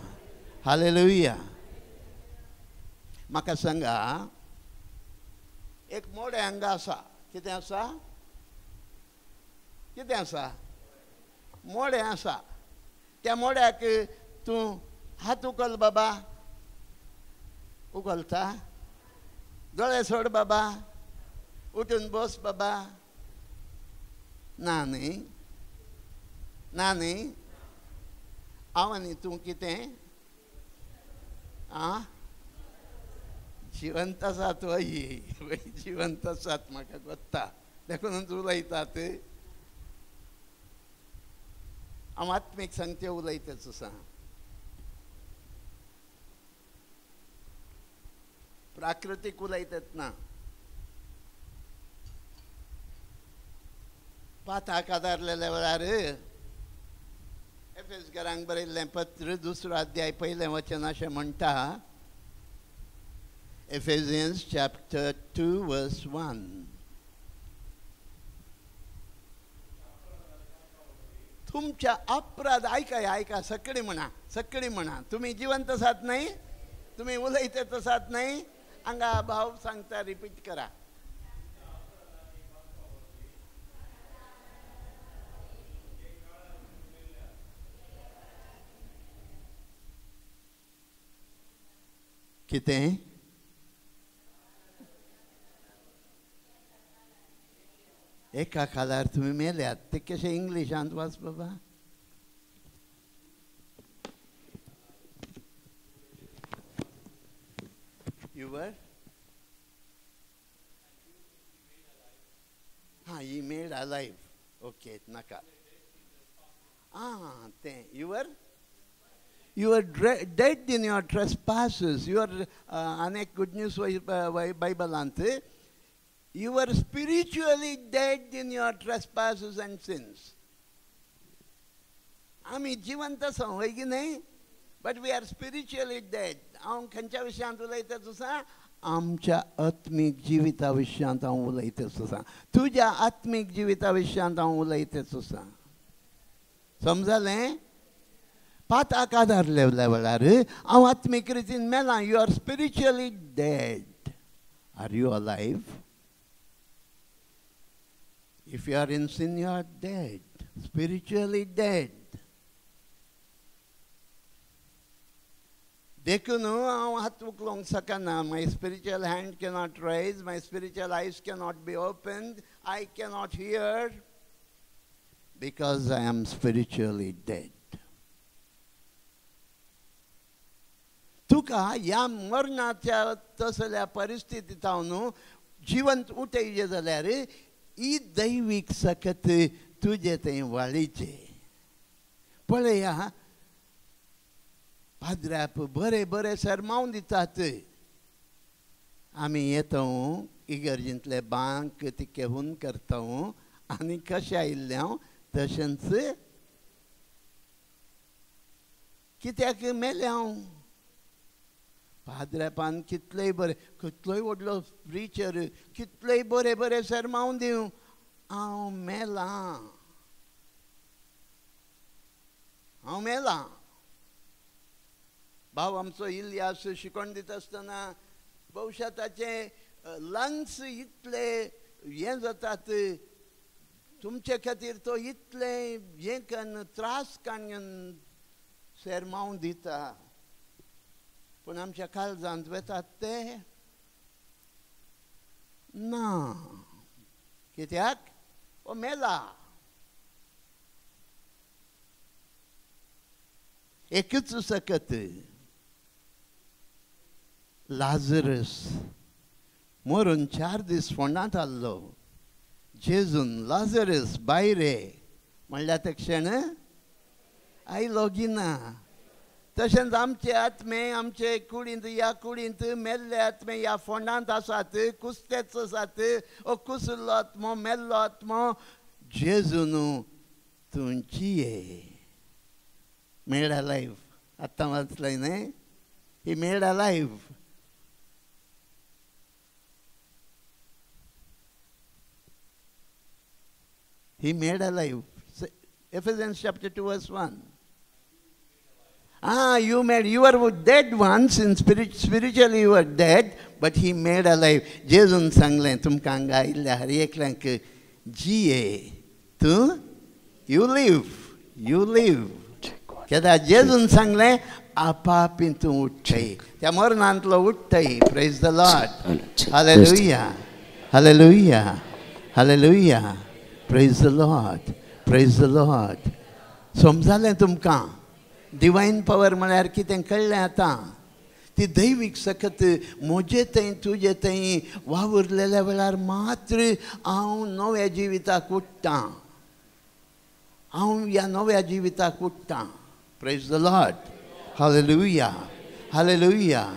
hallelujah. म्हाका सांगा, एक मोडें हांगा आसा. कितें आसा? कितें आसा? मोडें आसा. त्या मोड्याक तूं हात उखल बाबा, उखलता? दोळे सोड बाबा, उठून बस बाबा. ना न्ही, ना न्ही. हांव आनी तूं कितें आं जिवंत आसात. वय जिवंत आसात, म्हाका कोत्ता देखून उलयतात. हांव आत्मीक सांगते उलयताच आसा. प्राकृतीक उलयतात ना. पाताक आदारलेल्या वेळार एफेसकरांक बरयल्लें पत्र 2 अध्याय 1 वचन अशें म्हणटा. Ephesians chapter 2 verse 1. तुमच्या अपराध आयका आयका, सगळी म्हणा, सगळी म्हणा. तुमी जिवंत आसात न्हय, तुमी उलयतात आसात न्हय. हांगा भाव सांगता, रिपीट करा. कितें? एका काळार तुमी मेल्यात. ते कशें इंग्लिशांत वाच बाबा. You were? हां, he made alive. Okay, नाका. आं, तें you were? You are dead in your trespasses. You are अनेक गुड न्यूज बायबलांत. You are spiritually dead in your trespasses and sins. आमी जिवंत आसा वय की न्हय, but we are spiritually dead. हांव खंयच्या विशयांत उलयताच आसा? आमच्या आत्मीक जिविता विशयांत हांव उलयताच आसा. तुज्या आत्मीक जिविता विशयांत हांव उलयताच आसा. समजलें? पाताक आदारलेल्या वेळार हांव आत्मीक रितीन मेलां. You are spiritually dead. Are you alive? If you are in sin, you are dead, spiritually dead. देखून हांव हात उखलोंक शकना. My spiritual hand cannot rise, my spiritual eyes cannot be opened, I cannot hear, because I am spiritually dead. तुका ह्या मरणाच्या तसल्या परिस्थितींत जिवंत उठयलें जाल्यार ही दैवीक सकत तुजे थंय वाळीचे. पळया, पाद्र्याप बरे बरे सरमावन दितात. आमी येता इगर्जींतले बांक तिके हून करता आनी कशें आयिल्लें हांव तशेंच कित्याक मेलें हांव. पाद्र्यापान कितलेय बरे, कितलोय व्हडलो प्रिचर, कितलेय बरे बरे सरमावन दिवं, हांव मेलां, हांव मेलां. भाव आमचो इलियास शिकोवन दिता आसतना भविश्या ताचे लंग्स इतले हें जातात, तुमचे खातीर तो इतले हें कन्न त्रास काडून सेरमाव दिता, पूण आमच्या काळजांत वेतात ते ना. कित्याक? ओ मेला. एकच सकत लाजरस मरून 4 दीस फोंडांत आसलो. जेजून लाजरस भायर म्हणल्यार ते क्षण आयलो गिना. तशेंच आमचे आत्मे आमचे कुडींत, ह्या कुडींत मेल्ले आत्मे ह्या फोंडांत आसात, कुस्तेच आसात. ओ कुसलो आत्मो, मेल्लो आत्मो, जेजून तूं जिये. Made alive. आत्तां वाचलें न्हय? He made alive. He made alive. Ephesians chapter 2 verse 1. You made, you were dead once in spirit, spiritually you were dead, but he made alive. जेजून सांगलें तुमकां हांगा आयिल्ल्या हर एकल्यांक जिये तूं, you live, you live. केदा जेजून सांगलें आपापी तूं उठ्ठय, त्या मरणांतलो उठ्ठय. Praise the Lord. Hallelujah, hallelujah, hallelujah. Praise the Lord, praise the Lord. समजालें तुमकां डिवायन पावर म्हळ्यार कितें कळ्ळें आतां? ती दैवीक सकत म्हजे थंय तुजे थंय वावुरलेल्या वेळार मात्र हांव नव्या जिविताक उठ्ठां, हांव ह्या नव्या जिविताक उठ्ठां. Praise the Lord. Hallelujah, hallelujah.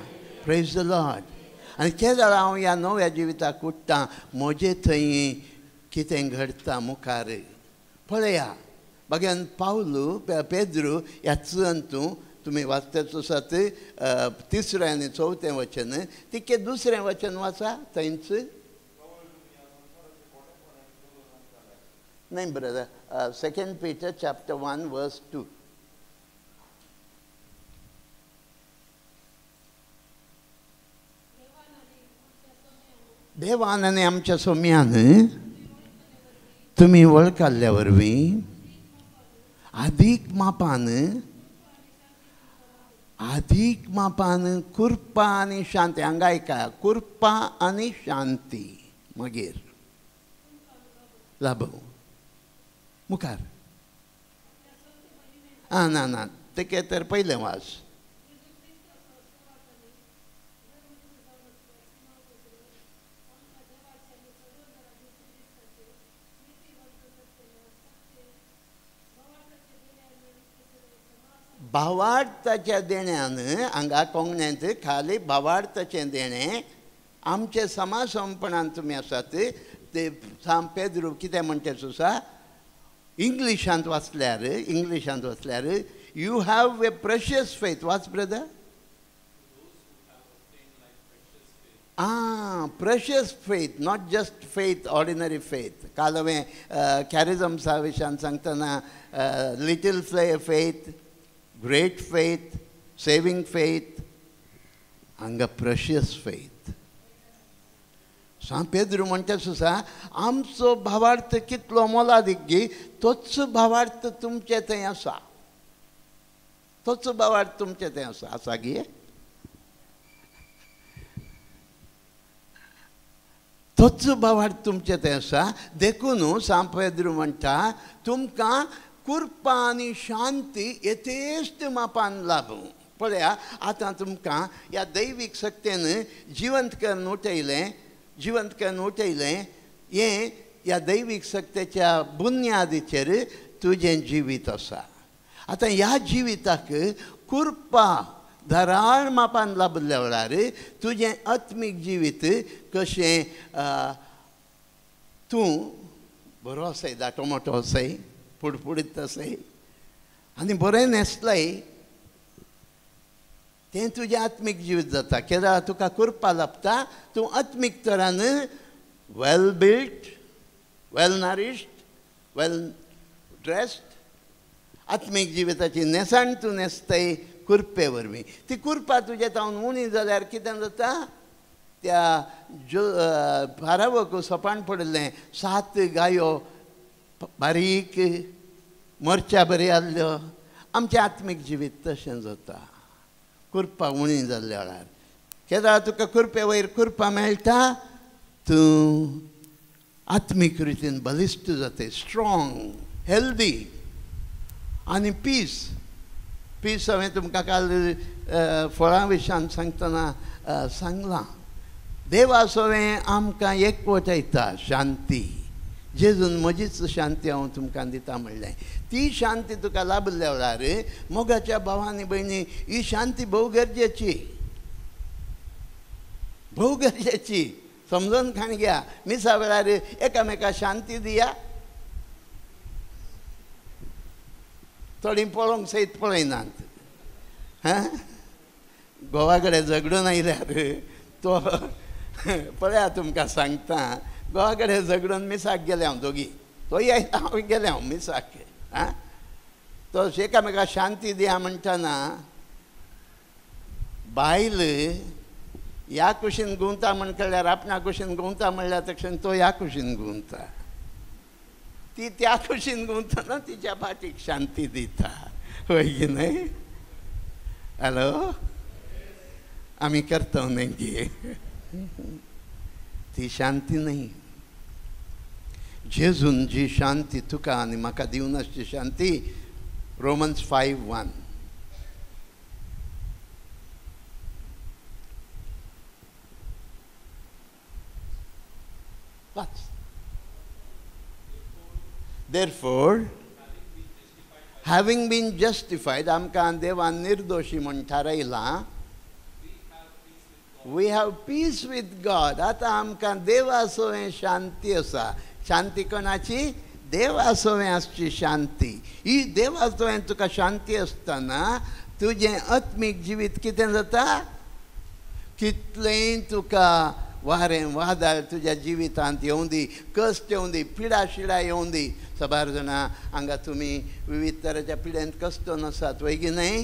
Praise the Lord. आनी केदळ हांव ह्या नव्या जिविताक उठ्ठां, म्हजे थंय कितें घडटा मुखार पळया. बघ्यान पावलू पेद्रू ह्या चंतू तुमी वाचतेच आसात तिसरें आनी चवथें वचन, तिके दुसरें वचन वाचा थंयच. न्हय brother, 2 Peter chapter 1 verse 2. देवान आनी आमच्या सोम्यान तुमी वळखल्ल्या वरवीं अधिक मापान, अधिक मापान कृपा आनी शांती. हांगा आयका, कृपा आनी शांती मागीर लाभो मुखार. आं ना ना, तेके तर पयलें वाच. भावार्थाच्या देण्यान, हांगा कोंकण्यांत खाली भावार्थाचें देणें आमचे समासमपणान तुमी आसात. ते सांत पेद्रू कितें म्हणटा सुसा, इंग्लिशांत वाचल्यार, इंग्लिशांत वाचल्यार you have a precious faith. वाच brother. Precious faith, not just faith, ordinary faith. काल हांवें कॅरिजम्सा विशयान सांगतना little faith, great faith, saving faith, हांगा प्रेशियस फेथ. सांत पेद्रू म्हणटा सुसा आमचो भावार्थ कितलो मोलादीक गी, तोच भावार्थ तुमचे थंय आसा, तोच भावार्थ तुमचे थंय आसा. आसा गी? तोच भावार्थ तुमचे थंय आसा. देखून सांत पेद्रू म्हणटा तुमकां कृपा आनी शांती यथेश्ट मापान लाभूं. पळया आतां तुमकां ह्या दैवीक शक्तेन जिवंत करून उठयलें, जिवंत करून उठयलें. हें ह्या दैवीक शक्तेच्या बुन्यादीचेर तुजें जिवीत आसा. आतां ह्या जिविताक कृपा धाराळ मापान लाभिल्ल्या वेळार तुजें आत्मीक जिवीत कशें, तूं बरो आसाय, दाटो मोटो आसाय, फुडफुडीत आसाय आनी बरें न्हेसलाय, तें तुजें आत्मीक जिवीत जाता. केदाळा तुका कृपा लाभता, तूं आत्मीक तरान well built, well nourished, well dressed, आत्मीक जिविताची न्हेसण तूं न्हेसताय कृपे वरवीं. ती कृपा तुजे तावन उणी जाल्यार कितें जाता, त्या जो फारावक सोपान पडिल्लें 7 गायो बारीक मरच्या बरी आहल्यो. आमचें आत्मीक जिवीत तशें जाता कृपा उणी जाल्ल्या वेळार. केदाळा तुका कृपे वयर कृपा मेळटा, तूं आत्मीक रितीन बलिश्ट जाता, स्ट्रॉंग, हेल्दी आनी पीस. पीस हांवें तुमकां काल फळां विशयान सांगतना सांगलां. देवा सवें आमकां एकवटायता शांती. जेजून म्हजीच शांती हांव तुमकां दिता म्हणलें. ती शांती तुका लाभिल्ल्या वेळार मोगाच्या भावांनी भयणी ही शांती भोव गरजेची, भोव गरजेची. समजून खाण घ्या. मिसा वेळार एकामेका शांती दिया, थोडीं पळोवंक सयत पळयनात. हां, घोवा कडेन झगडून आयल्यार तो पळया तुमकां सांगता, घोवा कडेन झगडून मिसाक गेले हांव दोगी. तोय आयला हांव गेलें हांव मिसाक. आं, तो एकामेका शांती दिया म्हणटना बायल ह्या कुशीन गुंवता म्हण कळ्ळ्यार आपणा कुशीन गुंवता म्हणल्यार तक्षण तो ह्या कुशीन गुंवता, ती त्या कुशीन गुंवतना तिच्या फाटीक शांती दिता. हय की न्हय? हॅलो, आमी करता न्हय गे? ती शांती न्हय. जेजून जी शांती तुका आनी म्हाका दिवन आसची शांती, रोमन्स 5:1. वाच. Therefore, having been justified, आमकां देवान निर्दोशी म्हण थारायलां, we have peace with God. आतां आमकां देवा सवें शांती आसा. शांती कोणाची? देवा सवें आसची शांती. ही देवा सवें तुका शांती आसतना तुजें आत्मीक जिवीत कितें जाता? कितलेंय तुका वारें वादळ तुज्या जिवितांत येवं दी, कश्ट येवं दी, पिडा शिडा येवं दी. साबार जाणां हांगा तुमी विविध तरेच्या पिड्यांत कश्ट आसात, वय की न्हय?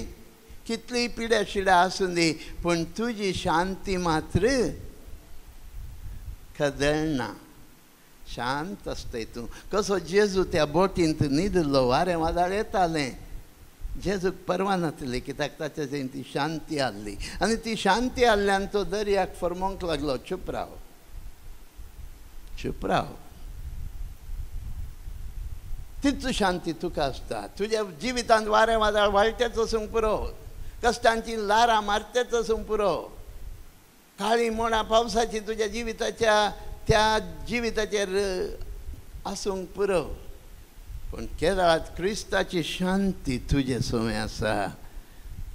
कितली पिड्या शिडा आसूं दी, पूण तुजी शांती मात्र खदळना, शांत आसताय तूं. कसो जेजू त्या बोटींत न्हिदिल्लो, वारें वादळ येतालें, जेजूक परवा नासली, कित्याक ताचे थंय ती शांती आसली. आनी ती शांती आसल्यान तो दर्याक फरमोवंक लागलो, चूप राव, चूप राव. तीच शांती तुका आसता. तुज्या जिवितांत वारें वादळ वाळटेच आसूंक पुरो, कश्टांची लारां मारतेच आसूंक पुरो, काळी मोणां पावसाची तुज्या जिविताच्या त्या जिविताचेर आसूंक पुरो, पूण केरळांत क्रिस्ताची शांती तुजे सवें आसा.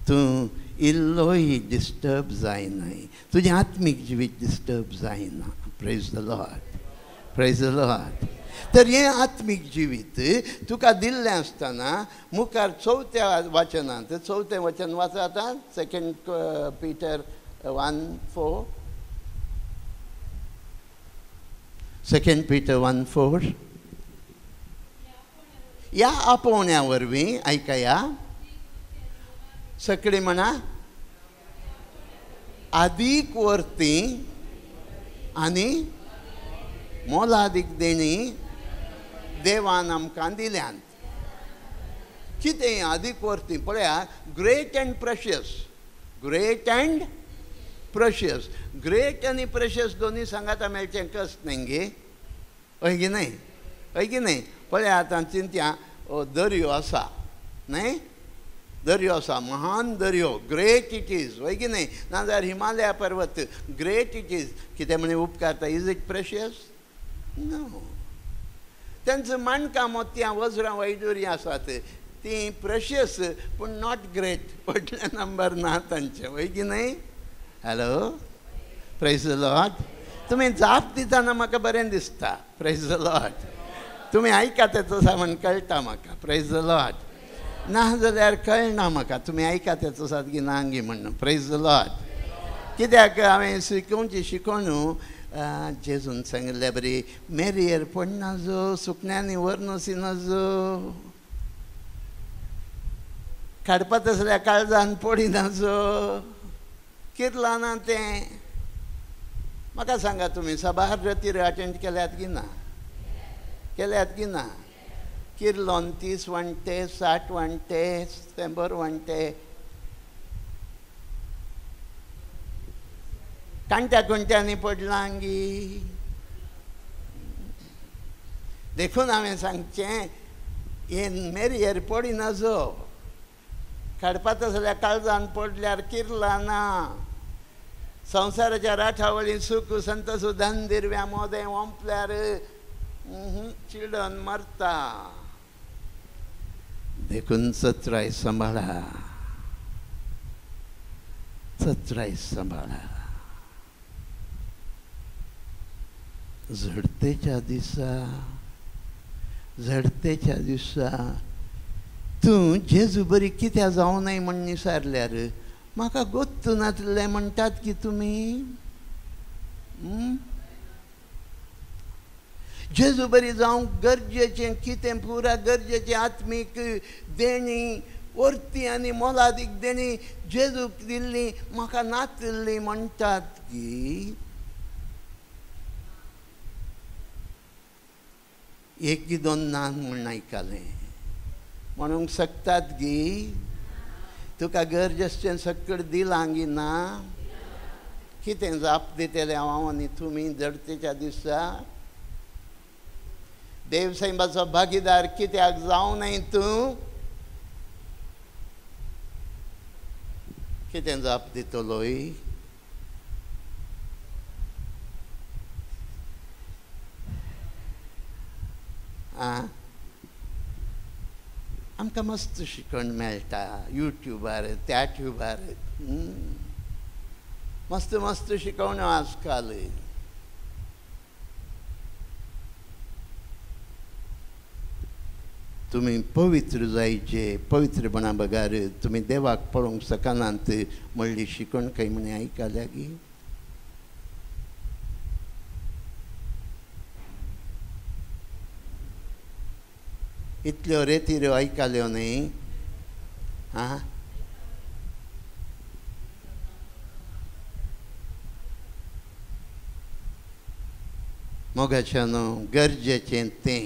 तूं इल्लोय डिस्टर्ब जायनाय, तुजें आत्मीक जिवीत डिस्टर्ब जायना. Praise the Lord, praise the Lord. तर हें आत्मीक जिवीत तुका दिल्लें आसतना मुखार चवथ्या वाचनांत, चवथें वचन वाचा आतां, 2 Peter 1:4. 2 Peter 1:4. ह्या आपोवण्या वरवीं आयकया, सगळीं म्हणा, आदीक वरती आनी मोलादीक देणी देवान आमकां दिल्यांत. कितें आदीक वरती? पळया, great and precious, great and precious. Great आनी प्रेशियस दोनूय सांगाता मेळचें कस न्हय गे? हय की न्हय? हय की न्हय? पळया आतां चिंत्या, दर्यो आसा न्हय, दर्यो आसा, महान दर्यो, ग्रेट it is, हय की न्हय? नाजाल्यार हिमालया पर्वत, ग्रेट it is. कितें म्हण उपकारता? Is it precious? No. तेंचो माणकां मोतयां वज्रां वैदुरी आसात, तीं प्रेशियस पूण not great, व्हडले नंबर ना तांचे, हय की न्हय? Hello, praise the Lord. तुमी जाप दितना म्हाका बरें दिसता. Praise the Lord. तुमी आयकात तसो म्हण कळटा म्हाका. Praise the Lord. ना जाल्यार कळना म्हाका तुमी आयकात तसो की ना गी म्हण. Praise the Lord. कित्याक हांवें शिकोवची शिकोवन जेजून सांगिल्ले बरी, मेरयेर पडना जो, सुकण्यांनी व्हरनसी नजो, काडपात आसल्यार काळजान पडिना जो, किरलां ना तें. म्हाका सांगा तुमी साबार रतीर अटेंड केल्यात की ना? केल्यात की ना? किर्लोन 30 वांटे, 60 वांटे, 100 वांटे, कांट्या कुंट्यांनी पडलां गी. देखून हांवें सांगचें, हें मेरयेर पडिना जो, काडपात आसल्यार काळजान पडल्यार किरलां ना. संवसाराच्या राठावळी सुख संतोष धन दिरव्या मोदें ओंपल्यार चिडन मरता. देखून चत्राय सांबाळा, चत्राय सांबाळा. झडतेच्या दिसा, झडतेच्या दिसा तूं जेजू बरी कित्याक जावं नये म्हण निसारल्यार म्हाका गोत्त नातलें म्हणटात की तुमी. जेजू बरी जावंक गरजेचें कितें पुरा गरजेचें आत्मीक देणी वर्ती आनी मोलादीक देणी जेजूक दिल्ली म्हाका नातिल्ली म्हणटात की एक दोन नान म्हूण आयकलें म्हणूंक शकतात गी? तुका गरज आसचें सगळें दिलां गी ना? कितें जाप दितलें हांव आनी तुमी जडतेच्या दिसा? देव सायबाचो भागीदार कित्याक जावं न्हय तूं? कितें जाप दितलोय? आं, आमकां मस्त शिकण मेळटा यूट्यूबार, त्या ट्यूबार मस्त मस्त शिकवण्यो आजकाल. तुमी पवित्र जायचे, पवित्रपणा बगर तुमी देवाक पळोवंक शकनात म्हणली शिकवण खंय म्हण आयकल्या गी? इतल्यो रेतिऱ्यो आयकल्यो न्ही? आं, मोगाच्यान गरजेचें तें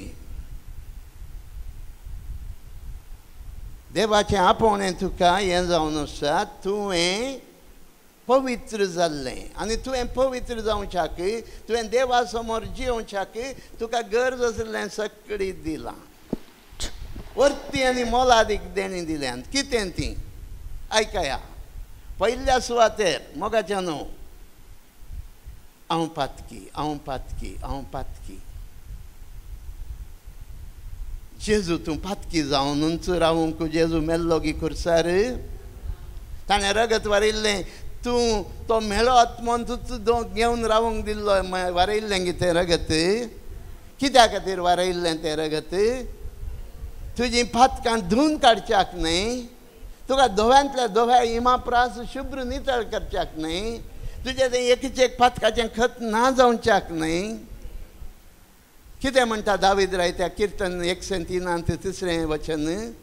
देवाचें आपोवणें तुका हें जावन आसा, तुवें पवित्र जाल्लें आनी तुवें पवित्र जावच्याक, तुवें देवा समोर जियोवच्याक तुका गरज आशिल्लें सगळी दिलां, वर्ती आनी मोलादीक देणी दिल्यान. कितें ती आयकया. पयल्या सुवातेर मोगाच्या न्हू, हांव पातकी, हांव पातकी, हांव पातकी. जेजू तूं पातकी जावनूच रावूंक जेजू मेल्लो गी खुर्सार? ताणें रगत वारयल्लें, तूं तो मेळो आत्मोन तूं घेवन रावूंक दिल्लो वारयल्लें गी तें रगत? कित्या खातीर वारयल्लें तें रगत? तुजी पातकां धुवन काडच्याक न्हय, तुका धव्यांतल्या धव्या इमा प्रास शुभ्र नितळ करच्याक न्हय, तुजें तें एकच एक पातकाचें खत ना जावच्याक न्हय. कितें म्हणटा दावीद राय त्या किर्तन 103 तिसरें वचन?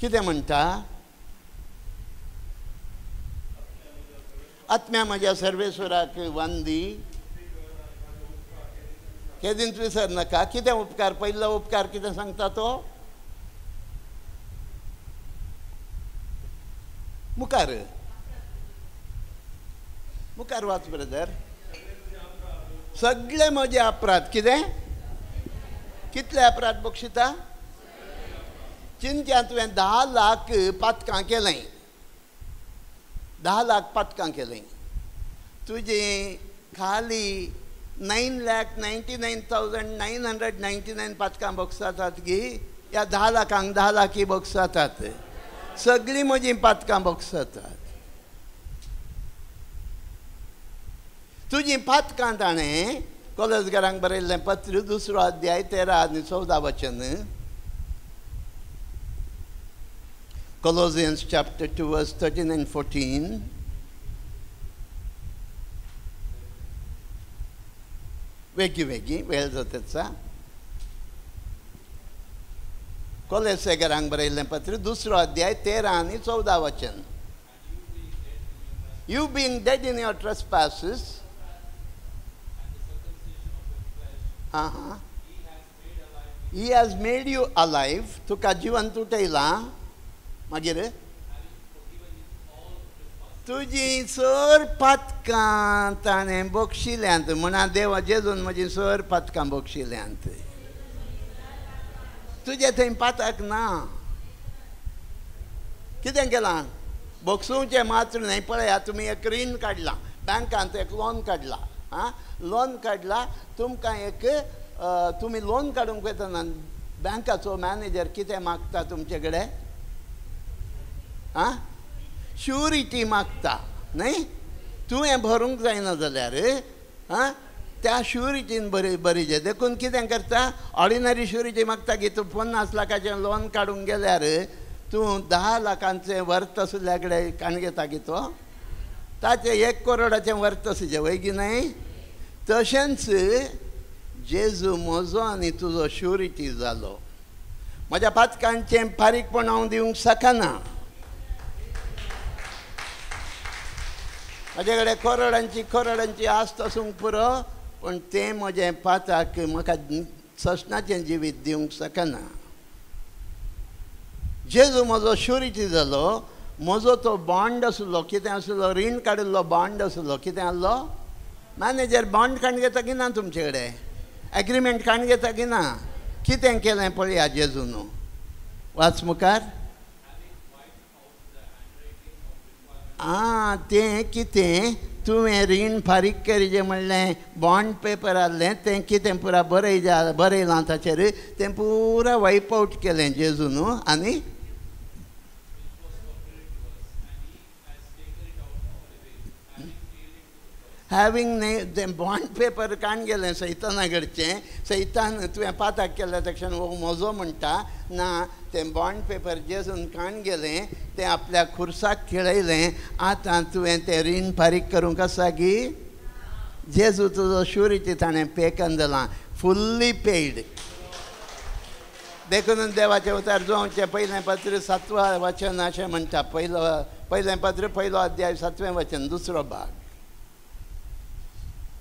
कितें म्हणटा? आत्म्या म्हज्या सर्वेश्वराक वांदी, केदींच विसर नाका. कितें उपकार? पयलो उपकार कितें सांगता तो? मुखार मुखार वाच ब्रदर. सगळे म्हजे अपराध. कितें? कितले अपराध बक्षिता? चिंत्या तुवें 10 लाख पातकां केलें, 10 लाख पातकां केलें, तुजें खाली 9,99,999 पातकां बक्षातात गी? ह्या 10 लाखांक 10 लाखी बक्षातात? सगळीं म्हजीं पातकां बक्षातात. तुजीं पातकां ताणें कोलसगरांक बरयल्लें पत्र 2 अध्याय 13 आनी 14 वचन, Colossians chapter 2 verse 13 and 14. वेगी वेगी वेळ जाता. कोलेसेगरांक बरयल्लें पत्र 2 अध्याय 13 आनी 14 वचन. You being dead in your trespasses, He has made you alive. तुका जिवंत उठयलां. मागीर तुजी सर पातकां ताणें बक्षिल्यांत. म्हणा देवा जेजून म्हजी सर पातकां बक्षिल्यांत. तुजें थंय पातक ना. कितें केलां? बक्षुवचें मात्र न्हय. पळया तुमी एक रीण काडलां, बँकांत एक लोन काडलां. आं, लोन काडलां तुमकां एक तुमी लोन काडूंक वतना बँकाचो मॅनेजर कितें मागता तुमचे कडेन? आं, श्युरिटी मागता न्हय. तुवें भरूंक जायना जाल्यार आं त्या श्युरिटीन बरी बरीचें. देखून कितें करता, ऑर्डिनरी श्युरिटी मागता की तूं 50 लाखाचें लोन काडूंक गेल्यार तूं 10 लाखांचें वर्त आशिल्ल्या कडेन काण घेता की तो ताचें 1 करोडाचें वर्त आसचें वय की न्हय. तशेंच जेजू म्हजो आनी तुजो श्युरिटी जालो. म्हज्या पातकांचें फारीकपण हांव दिवंक शकना. म्हजे कडेन करोडांची करोडांची आस्त आसूंक पुरो, पूण तें म्हजें पाताक म्हाका ससनाचें जिवीत दिवंक शकना. जेजू म्हजो श्युरिटी जालो. म्हजो तो बॉन्ड आसलो, कितें आसलो, रीण काडिल्लो बॉन्ड आसलो. कितें आसलो? मॅनेजर बॉन्ड काडून घेता की ना तुमचे कडेन? एग्रीमेंट काडून घेता की ना? कितें केलें पळया जेजून. वाच मुखार. आं, तें कितें तुवें रीण फारीक करिजे म्हणलें, बॉन्ड पेपर आहलें, तें कितें पुरा बरयजा बरयलां ताचेर, तें पुरा वायप आवट केलें जेजून. आनी हॅवींग तें बॉन्ड पेपर काडून गेलें सैताना कडचें. सैतान तुवें पाताक केलें तक्षण हो म्हजो म्हणटा ना, तें बॉन्ड पेपर जेजून काडून गेलें, तें आपल्या खुर्साक खेळयलें. आतां तुवें तें रीण फारीक करूंक आसा की? जेजू तुजो श्युरिटी ताणें पे करून दिलां, फुल्ली पेड. देखून देवाचें उतर जोवचें पयलें पत्र 7वें वचन अशें म्हणटा. पयलें पत्र 1 अध्याय 7वें वचन दुसरो भाग.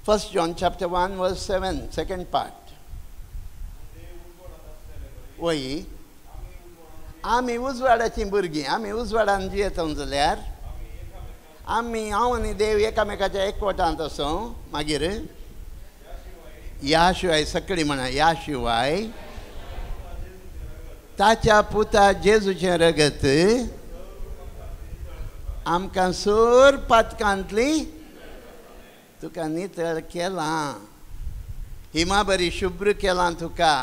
1 John chapter 1 verse 7, second part. वय आमी उजवाडाचीं भुरगीं, आमी उजवाडान जियेता जाल्यार आमी हांव आनी देव एकामेकाच्या एकवटांत आसूं. मागीर ह्या शिवाय सगळीं म्हणा, ह्या शिवाय ताच्या पुता जेजूचें रगत आमकां सोर पातकांतली तुका नितळ केलां, हिमा बरी शुभ्र केलां तुका.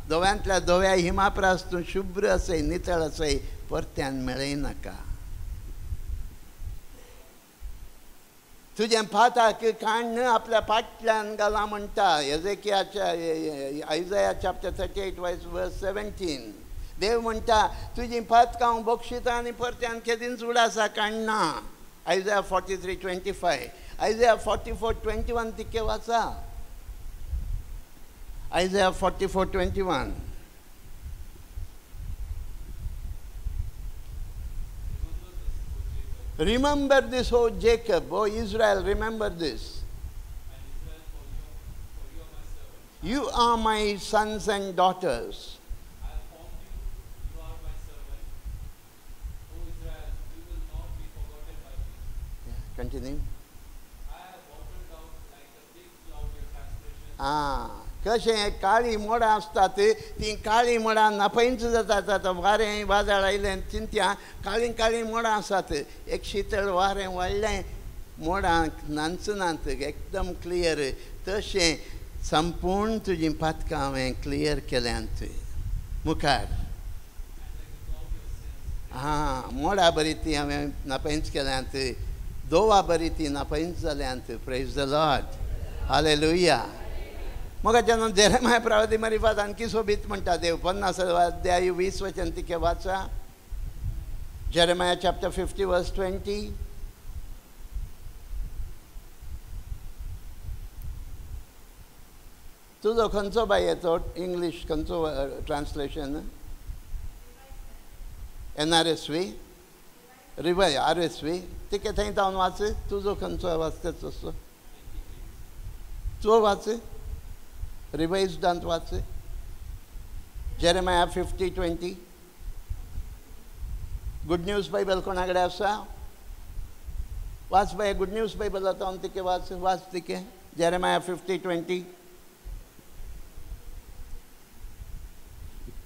दोव्यांतल्या दोव्या हिमा प्रास तूं शुभ्र आसय, नितळ आसय, परत्यान मेळयनाका. तुजें पाताक काण्ण आपल्या फाटल्यान घालां म्हणटा एजेकियाच्या आयजया चॅप्टर 38 वर्स 17. देव म्हणटा तुजी पातकां हांव बक्षिता आनी परत्यान केदींच उडासा काडना. आयजया 43:25, आयजया 44:21 तिके वाचा. आयजया 44:21. Remember this, O Jacob, O Israel, remember this. You are my sons and daughters. I have formed you, you are my servant. O Israel, you will not be forgotten by me. Yeah, continue. I have watered down like a thick cloud your transgressions. Ah. कशें काळीं मोडां आसतात तीं काळीं मोडां नापयंच जातात. आतां वारें वादळ आयलें चिंत्या काळीं काळीं मोडां आसात. एक शितळ वारें वाडलें मोडां नाचनात, एकदम क्लियर. तशें संपूर्ण तुजीं पातकां हांवें क्लियर केल्यांत. मुखार आं, मोडा बरी ती हांवें नापयंच केल्यांत, दोवा बरी ती नापयंच जाल्यांत. Praise the Lord, hallelujah. मग जेन्ना जेरेमाय प्रवादी मरिफात आणखी सोबीत म्हणटा देव. 50 अध्याय 20 वचन तिके वाचा. जेरेमाया चॅप्टर 50 वर्स 20. तुजो खंयचो बाय येतो इंग्लीश खंयचो ट्रान्सलेशन? NRSV रिवाय RSV तिके थंय जावन वाच. तुजो खंयचो वाचता तसो तो वाच. रिवाइज्डांत वाच. जेरेमाया 50:20. गुड न्यूज बायबल कोणा कडेन आसा? वाच बाय गुड न्यूज बायबल आतां तिके वाच, वाच तिके. जेरेमाया 50:20.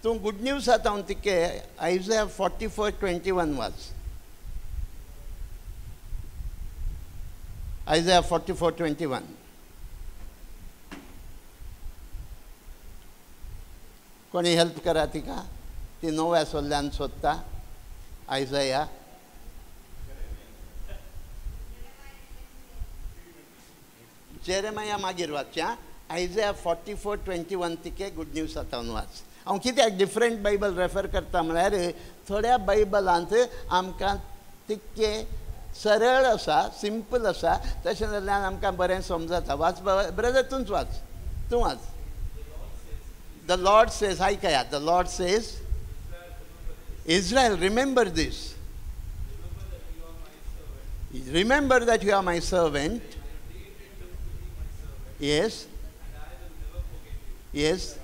तूं गुड न्यूज आतां तिके आयजया 44:21 वाच. आयजया 44:21. कोणी हेल्प करा तिका, ती नव्या सोल्ल्यान सोदता. आयजया जेरेमाया मागीर वाचया. आयजया 44:21 तिके गुड न्यूज आतां वाच. हांव कित्याक डिफरंट बायबल रेफर करता म्हळ्यार थोड्या बायबलांत आमकां तितकें सरळ आसा, सिंपल आसा, तशें जाल्यार आमकां बरें समजता. वाच ब्रदर, तूंच वाच, तूं वाच. The Lord says, आयकया, the Lord says, Israel, remember this. Remember that you are my servant. Yes. Yes.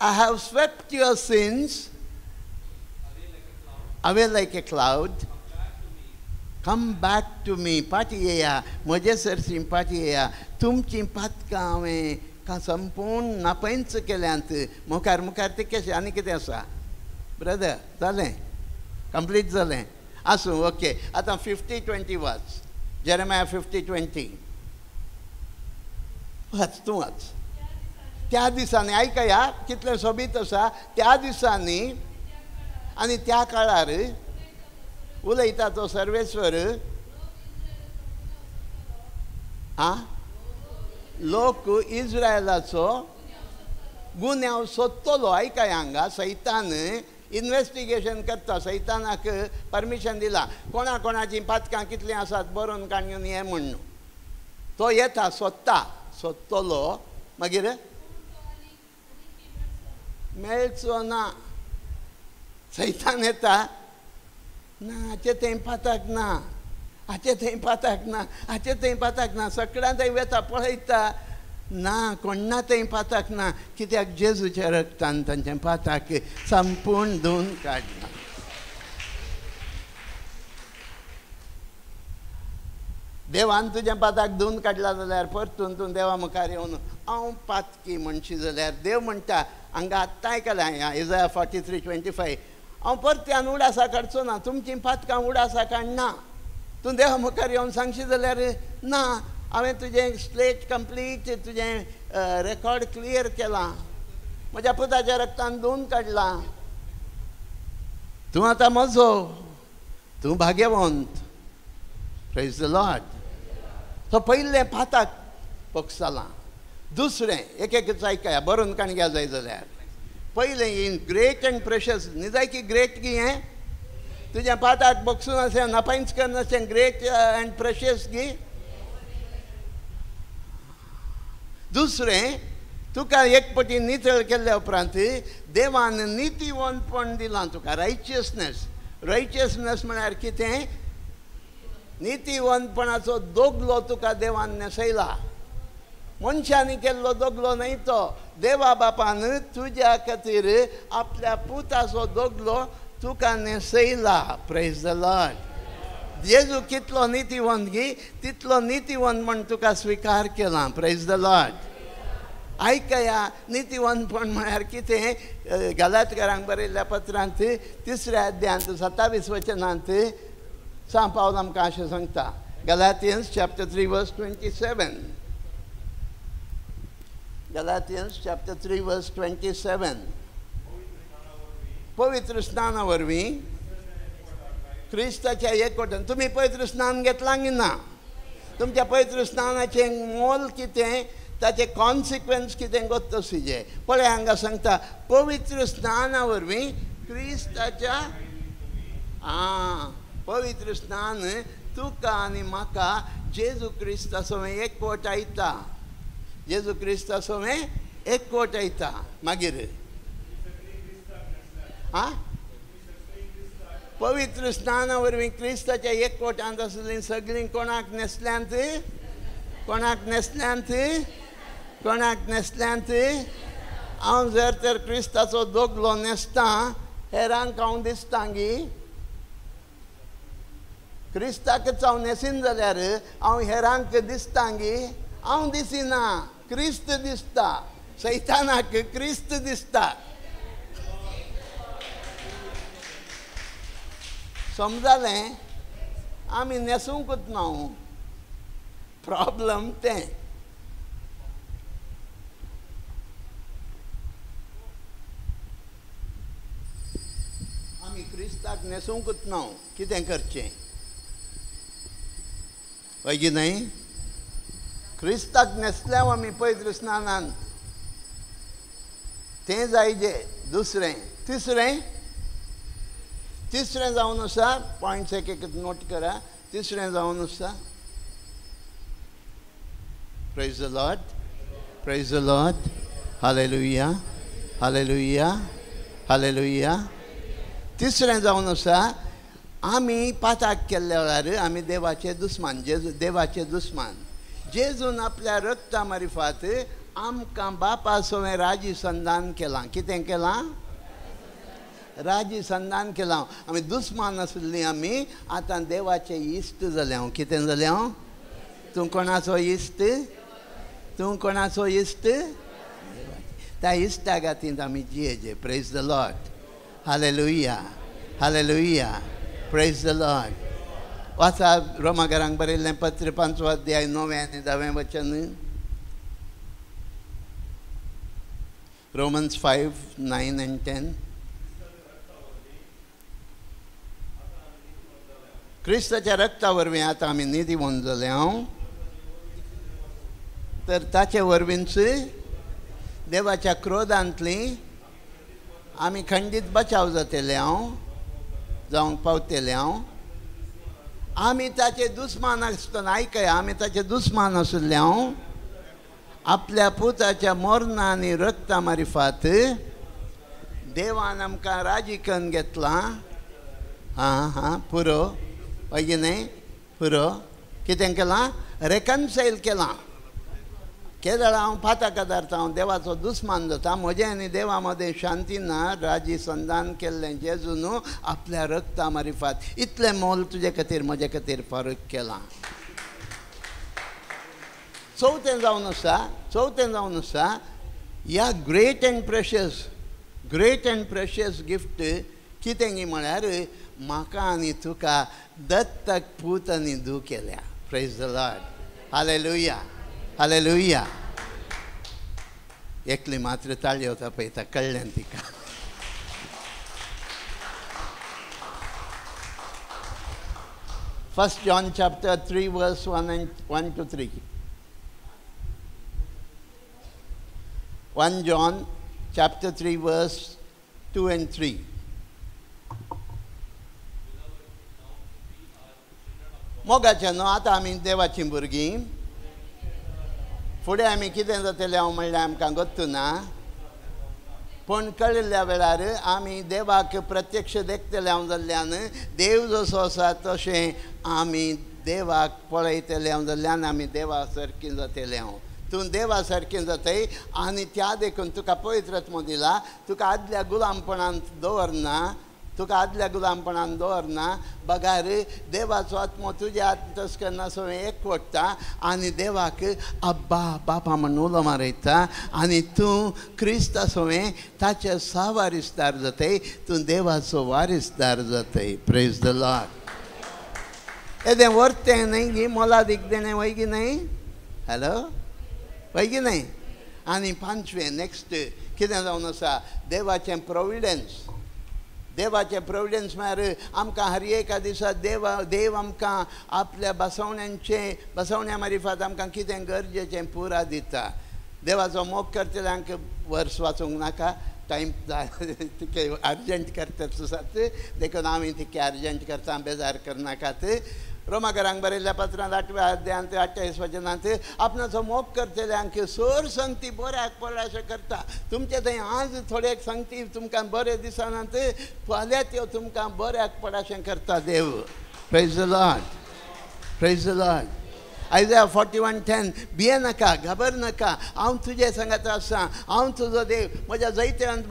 I have swept your sins away like a cloud. Come back to me. पाटी येया, म्हजे सरशीं पाटी येया. तुमचीं पातकां हांवें संपूर्ण नापयंच केल्यांत. मुखार मुखार ते कशें आनी कितें आसा ब्रदर? जालें, कंप्लीट जालें. आसूं, ओके. आतां 50:20 वाच. जेरेमाया 50:20 वाच, तूं वाच. त्या दिसांनी, आयकया कितलें सोबीत आसा. त्या दिसांनी आनी त्या काळार उलयता तो सर्वेश्वर. आं, लोक इज्रायलाचो गुन्यांव सोदतलो. आयकया, हांगा सैतान इन्वेस्टिगेशन करता. सैतानाक परमिशन दिलां कोणा कोणाचीं पातकां कितलीं आसात बरोवन काडून हें म्हण्ण. तो येता, सोदता, सोदतलो, मागीर मेळचो ना. सैतान येता, ना हाचें थंय पाताक ना, हाचें थंय पाताक ना, हाचें थंय पाताक ना. सगळ्यां थंय वेता, पळयता, ना कोण्णा थंय पाताक ना. कित्याक? जेजूच्या रक्तान तांचें पाताक संपूर्ण धुवन काडलां. देवान तुजें पाताक धुवन काडलां जाल्यार परतून तूं देवा मुखार येवन हांव पातकी म्हणशी जाल्यार देव म्हणटा, हांगा आत्तां आयकलां इजाया 43:25, हांव परत्यान उडासा काडचो ना, तुमचीं पातकां उडासा काडना. तूं देवा मुखार येवन सांगशी जाल्यार ना, हांवें तुजें स्लेट कंप्लीट, तुजें रेकॉर्ड क्लियर केलां, म्हज्या पुताच्या रक्तान धुवन काडलां, तूं आतां म्हजो, तूं भाग्यवंत. Praise the Lord. तो पयलें पाताक पक्षालां. दुसरें एक एकच आयकया, बरोवन काण घ्या जाय जाल्यार. पयलें इन ग्रेट एंड प्रेशस, निजायकी ग्रेट गी हें तुज्या पाताक बक्षून अशें नपायंच करनाशें ग्रेट एंड प्रेशस गी. दुसरें, तुका एक पटी नितळ केल्ल्या उपरांत देवान नितीवंतपण दिलां तुका, रायचियसनेस. रायचियसनेस म्हळ्यार कितें? नितीवंतपणाचो दोगलो तुका देवान न्हेसयला. मनशांनी केल्लो दोगलो न्हय तो. देवा बापान तुज्या खातीर आपल्या पुताचो दोगलो तुका न्हेसयला. Praise the Lord. जेजू कितलो नितीवंत गी, तितलो नितीवंत म्हण तुका स्विकार केला. Praise the Lord. आयकया, नितीवंतपण म्हळ्यार कितें? गलातकारांक बरयल्ल्या पत्रांत 3 अध्यायांत 27 वचनांत सांत पावल आमकां अशें सांगता. Galatians chapter 3 verse 27. Galatians chapter 3 verse 27. पवित्र स्नाना वरवीं क्रिस्ताच्या एकवटान. तुमी पवित्र स्नान घेतलां की ना? तुमच्या पवित्र स्नानाचें मोल कितें, ताचें कॉन्सिक्वन्स कितें गोत्तोसिजें पळय. हांगा सांगता पवित्र स्नाना वरवीं क्रिस्ताच्या पवित्र स्नान तुका आनी म्हाका जेजू क्रिस्ता सवें एकवट आयता. जेजू क्रिस्ता सवें एकवट आयता. मागीर आं पवित्र स्नाना वरवीं क्रिस्ताच्या एकवटांत आसलीं सगळीं कोणाक न्हेसल्यांत? कोणाक न्हेसल्यांत? कोणाक न्हेसल्यांत? हांव जर तर क्रिस्ताचो दोगलो न्हेसतां, हेरांक हांव दिसता गी? क्रिस्ताकच हांव न्हेसीन जाल्यार हांव हेरांक दिसता गी? हांव दिसिना, क्रिस्त दिसता. सैतानाक क्रिस्त दिसता. समजालें? आमी न्हेसूंकच ना. प्रॉब्लम तें. आमी क्रिस्ताक न्हेसूंकच ना. कितें करचें? हय की न्हय? क्रिस्ताक न्हेसल्याव आमी पवित्र स्नानान. तें जायजे. दुसरें तिसरें तिसरें जावन आसा पॉयंट्स एक एक नोट करा. तिसरें जावन आसा. Praise the Lord, praise the Lord, hallelujah, hallelujah, hallelujah. तिसरें जावन आसा आमी पाताक केल्ल्या वेळार आमी देवाचे दुस्मान, जेजू देवाचे दुस्मान. जेजून आपल्या रक्ता मारिफात आमकां बापा सवें राजी संदान केलां. कितें केलां? राजी संदान केलां. आमी दुस्मान आशिल्लीं आमी आतां देवाचे इश्ट जाले. हांव कितें जालें? हांव तूं कोणाचो इश्ट? तूं कोणाचो इश्ट? त्या इश्टा गातींत आमी जियेचे. Praise the Lord, hallelujah, hallelujah, praise the Lord. वाचा रोमाघरांक बरयल्लें पत्र 5 अध्याय 9 आनी 10 वचन. Romans 5, 9 and 10. क्रिस्ताच्या रक्ता वरवीं आतां आमी नितीवंत जाले. हांव तर ताचे वरवींच देवाच्या क्रोधांतली आमी खंडीत बचाव जातले. हांव जावंक पावतले. हांव आमी ताचे दुस्मान आसतना आयकया, आमी ताचे दुस्मान आशिल्ले. हांव आपल्या पुताच्या मरणा आनी रक्ता मारिफात देवान आमकां राजी करून घेतलां. हां हां पुरो हय न्हय? पुरो कितें केलां? रेकन्सायल केलां. केदळा हांव पाताक आदारता, हांव देवाचो दुस्मान जाता, म्हजें आनी देवा मदें शांती ना. राजी संदान केल्लें जेजून आपल्या रक्ता मारिफात इतलें मोल तुजे खातीर म्हजे खातीर फारीक केलां. चवथें जावन आसा, चवथें जावन आसा ह्या great and precious, great and precious gift कितें गी म्हळ्यार म्हाका आनी तुका दत्तक पूत आनी धूव केल्या. Praise the Lord, hallelujah, hallelujah. एकली मात्र ताळयो तापयता, कळ्ळें तिका. 1 John chapter 3 verse 1 and 1 to 3. 1 John chapter 3 verse 2 and 3. मोगाच्या न्हू आतां आमी देवाचीं भुरगीं. फुडें आमी कितें जातलें हांव म्हणल्यार आमकां गत्तू ना, पूण कळिल्ल्या वेळार आमी देवाक प्रत्यक्ष देखतले हांव जाल्ल्यान देव जसो आसा तशें आमी देवाक पळयतले हांव जाल्ल्यान आमी देवा सारकीं जातले. हांव तूं देवा सारकें जातय आनी त्या देखून तुका पवित्र आत्मो दिला. तुका आदल्या गुलामपणांत दवरना, तुका आदल्या गुलामपणान दवरना, बगार देवाचो आत्मो तुज्या आत्मतस्करना सगळें एकवटता आनी देवाक अब्बा बापा म्हण उलो मारयता आनी तूं क्रिस्ता सवें ताचे सावारिसदार जातय, तूं देवाचो वारिसदार जातय. Praise the Lord. येदें व्हरतें न्हय गी मोलादीक देणें वय गी न्हय? हॅलो वय गी न्हय? आनी पांचवें नेक्स्ट कितें जावन आसा? देवाचें प्रोविडन्स. देवाचें प्रोविडन्स म्हळ्यार आमकां हर एका दिसा देव आमकां आपल्या बसवण्यांचें बसवण्या मारिफात आमकां कितें गरजेचें पुरा दिता. देवाचो मोग करतल्यांक वर्स वाचूंक नाका, टायम तितके अर्जंट करतात सुसात, देखून आमी तितके अर्जंट करता, बेजार करनाकात. रोमाकरांक बरयल्ल्या पत्रांत 8व्या अध्यायांत 28 वचनांत आपणाचो मोग करतल्यांक सोर संगती बऱ्याक पडल्या अशें करता. तुमचे थंय आज थोडे संगती तुमकां बरें दिसनात, फाल्यां त्यो तुमकां बऱ्याक पड अशें करता देव. Praise the Lord, praise the Lord. Isaiah 41:10 भिये नाका, घाबर नाका, हांव तुजे सांगात आसा, हांव तुजो देव, म्हज्या जैत्यान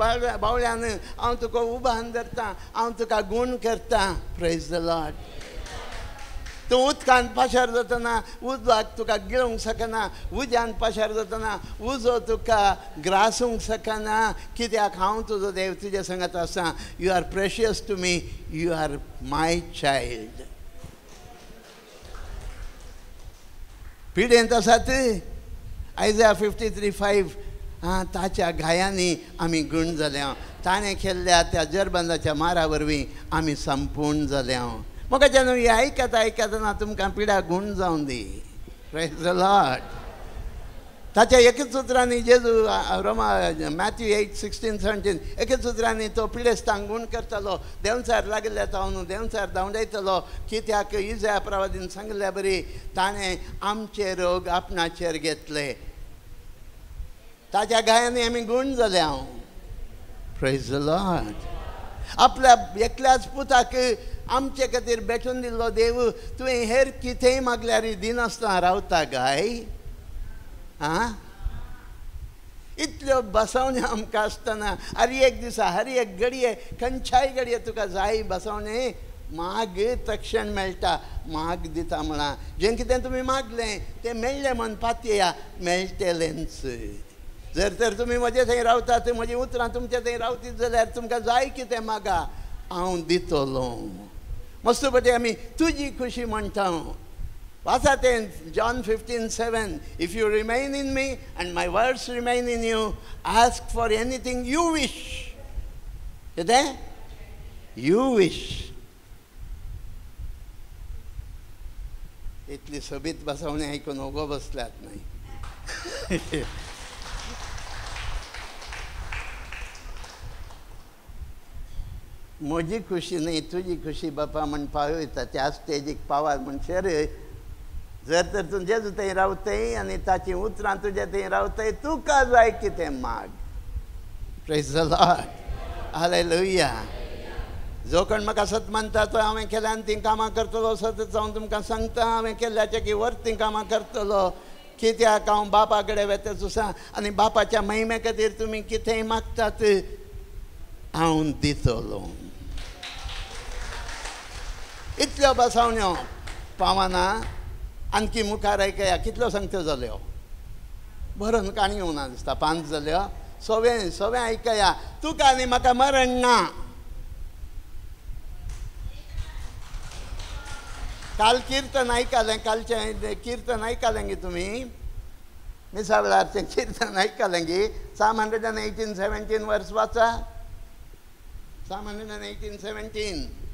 बावळ्यान हांव तुका उबान धरता, हांव तुका गूण करता. Praise the Lord. तूं उदकान पाशार जातना उदक तुका गिळूंक शकना, उज्यान पाशार जातना उजो तुका ग्रासूंक शकना, कित्याक हांव तुजो देव तुजे सांगात आसा. You are precious to me, you are my child. पिडेंत आसात? आयजा 53:5 आं ताच्या घायांनी आमी गूण जाल्या, ताणें केल्ल्या त्या जरबंदाच्या मारा वरवीं आमी संपूर्ण जाल्या. म्हाका न्हू हें आयकता आयकतना तुमकां पिडा गूण जावन दी. Praise the Lord. ताच्या एकच उतरांनी जेजू रोमा मॅथ्यू 8:16 17 एकच उतरांनी तो पिडेस्तांक गूण करतालो. देंवचार लागिल्ल्या तावन देंवचार धांवडायतलो. कित्याक इजा प्रवादीन सांगिल्ल्या बरी ताणें आमचे रोग आपणाचेर घेतले, ताच्या गायांनी आमी गूण जाले. हांव प्रेज the Lord. आपल्या एकल्याच पुताक आमचे खातीर भेटून दिल्लो देव तुवें हेर कितेंय मागल्यार दिनासतना रावता गाय? आं, इतल्यो बसवण्यो आमकां आसतना हर एक दिसा हर एक घडये खंयच्याय घडये तुका जाय बसवणें माग तक्षण मेळटा. माग दिता म्हणा जें कितें तुमी मागलें तें मेळ्ळें म्हण पातया मेळटलेंच. जर तर तुमी म्हजे थंय रावतात, म्हजीं उतरां तुमचे थंय रावतीत जाल्यार तुमकां जाय कितें मागा हांव दितलो. मस्त पटी आमी तुजी खुशी म्हणटा. वाचा तें John 15:7, if you remain in me and my words remain in you, ask for anything you wish. कितें you wish? इतली सोबीत बसवणी आयकून ओगो बसल्यात न्हय. म्हजी खुशी न्हय तुजी खुशी बापा म्हण पावयता त्या स्टेजीक पावात म्हणसर जर तर तूं जेजू थंय रावतय आनी ताचीं उतरां तुजे थंय रावतय, तुका जाय कितें माग. Praise the Lord. हालेलुया. जो कोण म्हाका सत मानता तो हांवें केल्यान तीं कामां करतलो. सतच हांव तुमकां सांगता हांवें केल्ल्याच्या की वर तीं कामां करतलो. कित्याक हांव बापा कडेन वेता आसा आनी बापाच्या महिमे खातीर तुमी कितेंय मागतात हांव दितलो. इतल्यो बसवण्यो पावना. आणखी मुखार आयकया कितल्यो सांगत्यो जाल्यो बरोवन काणी येवना दिसता. 5 जाल्यो. सवें सवें आयकया. तुका आनी म्हाका मरण ना. काल किर्तन आयकलें, कालचें किर्तन आयकलें गी तुमी? मिसा वेळारचें किर्तन आयकलें गी? Psalm 118:17 वर्स वाचा. Psalm 118:17.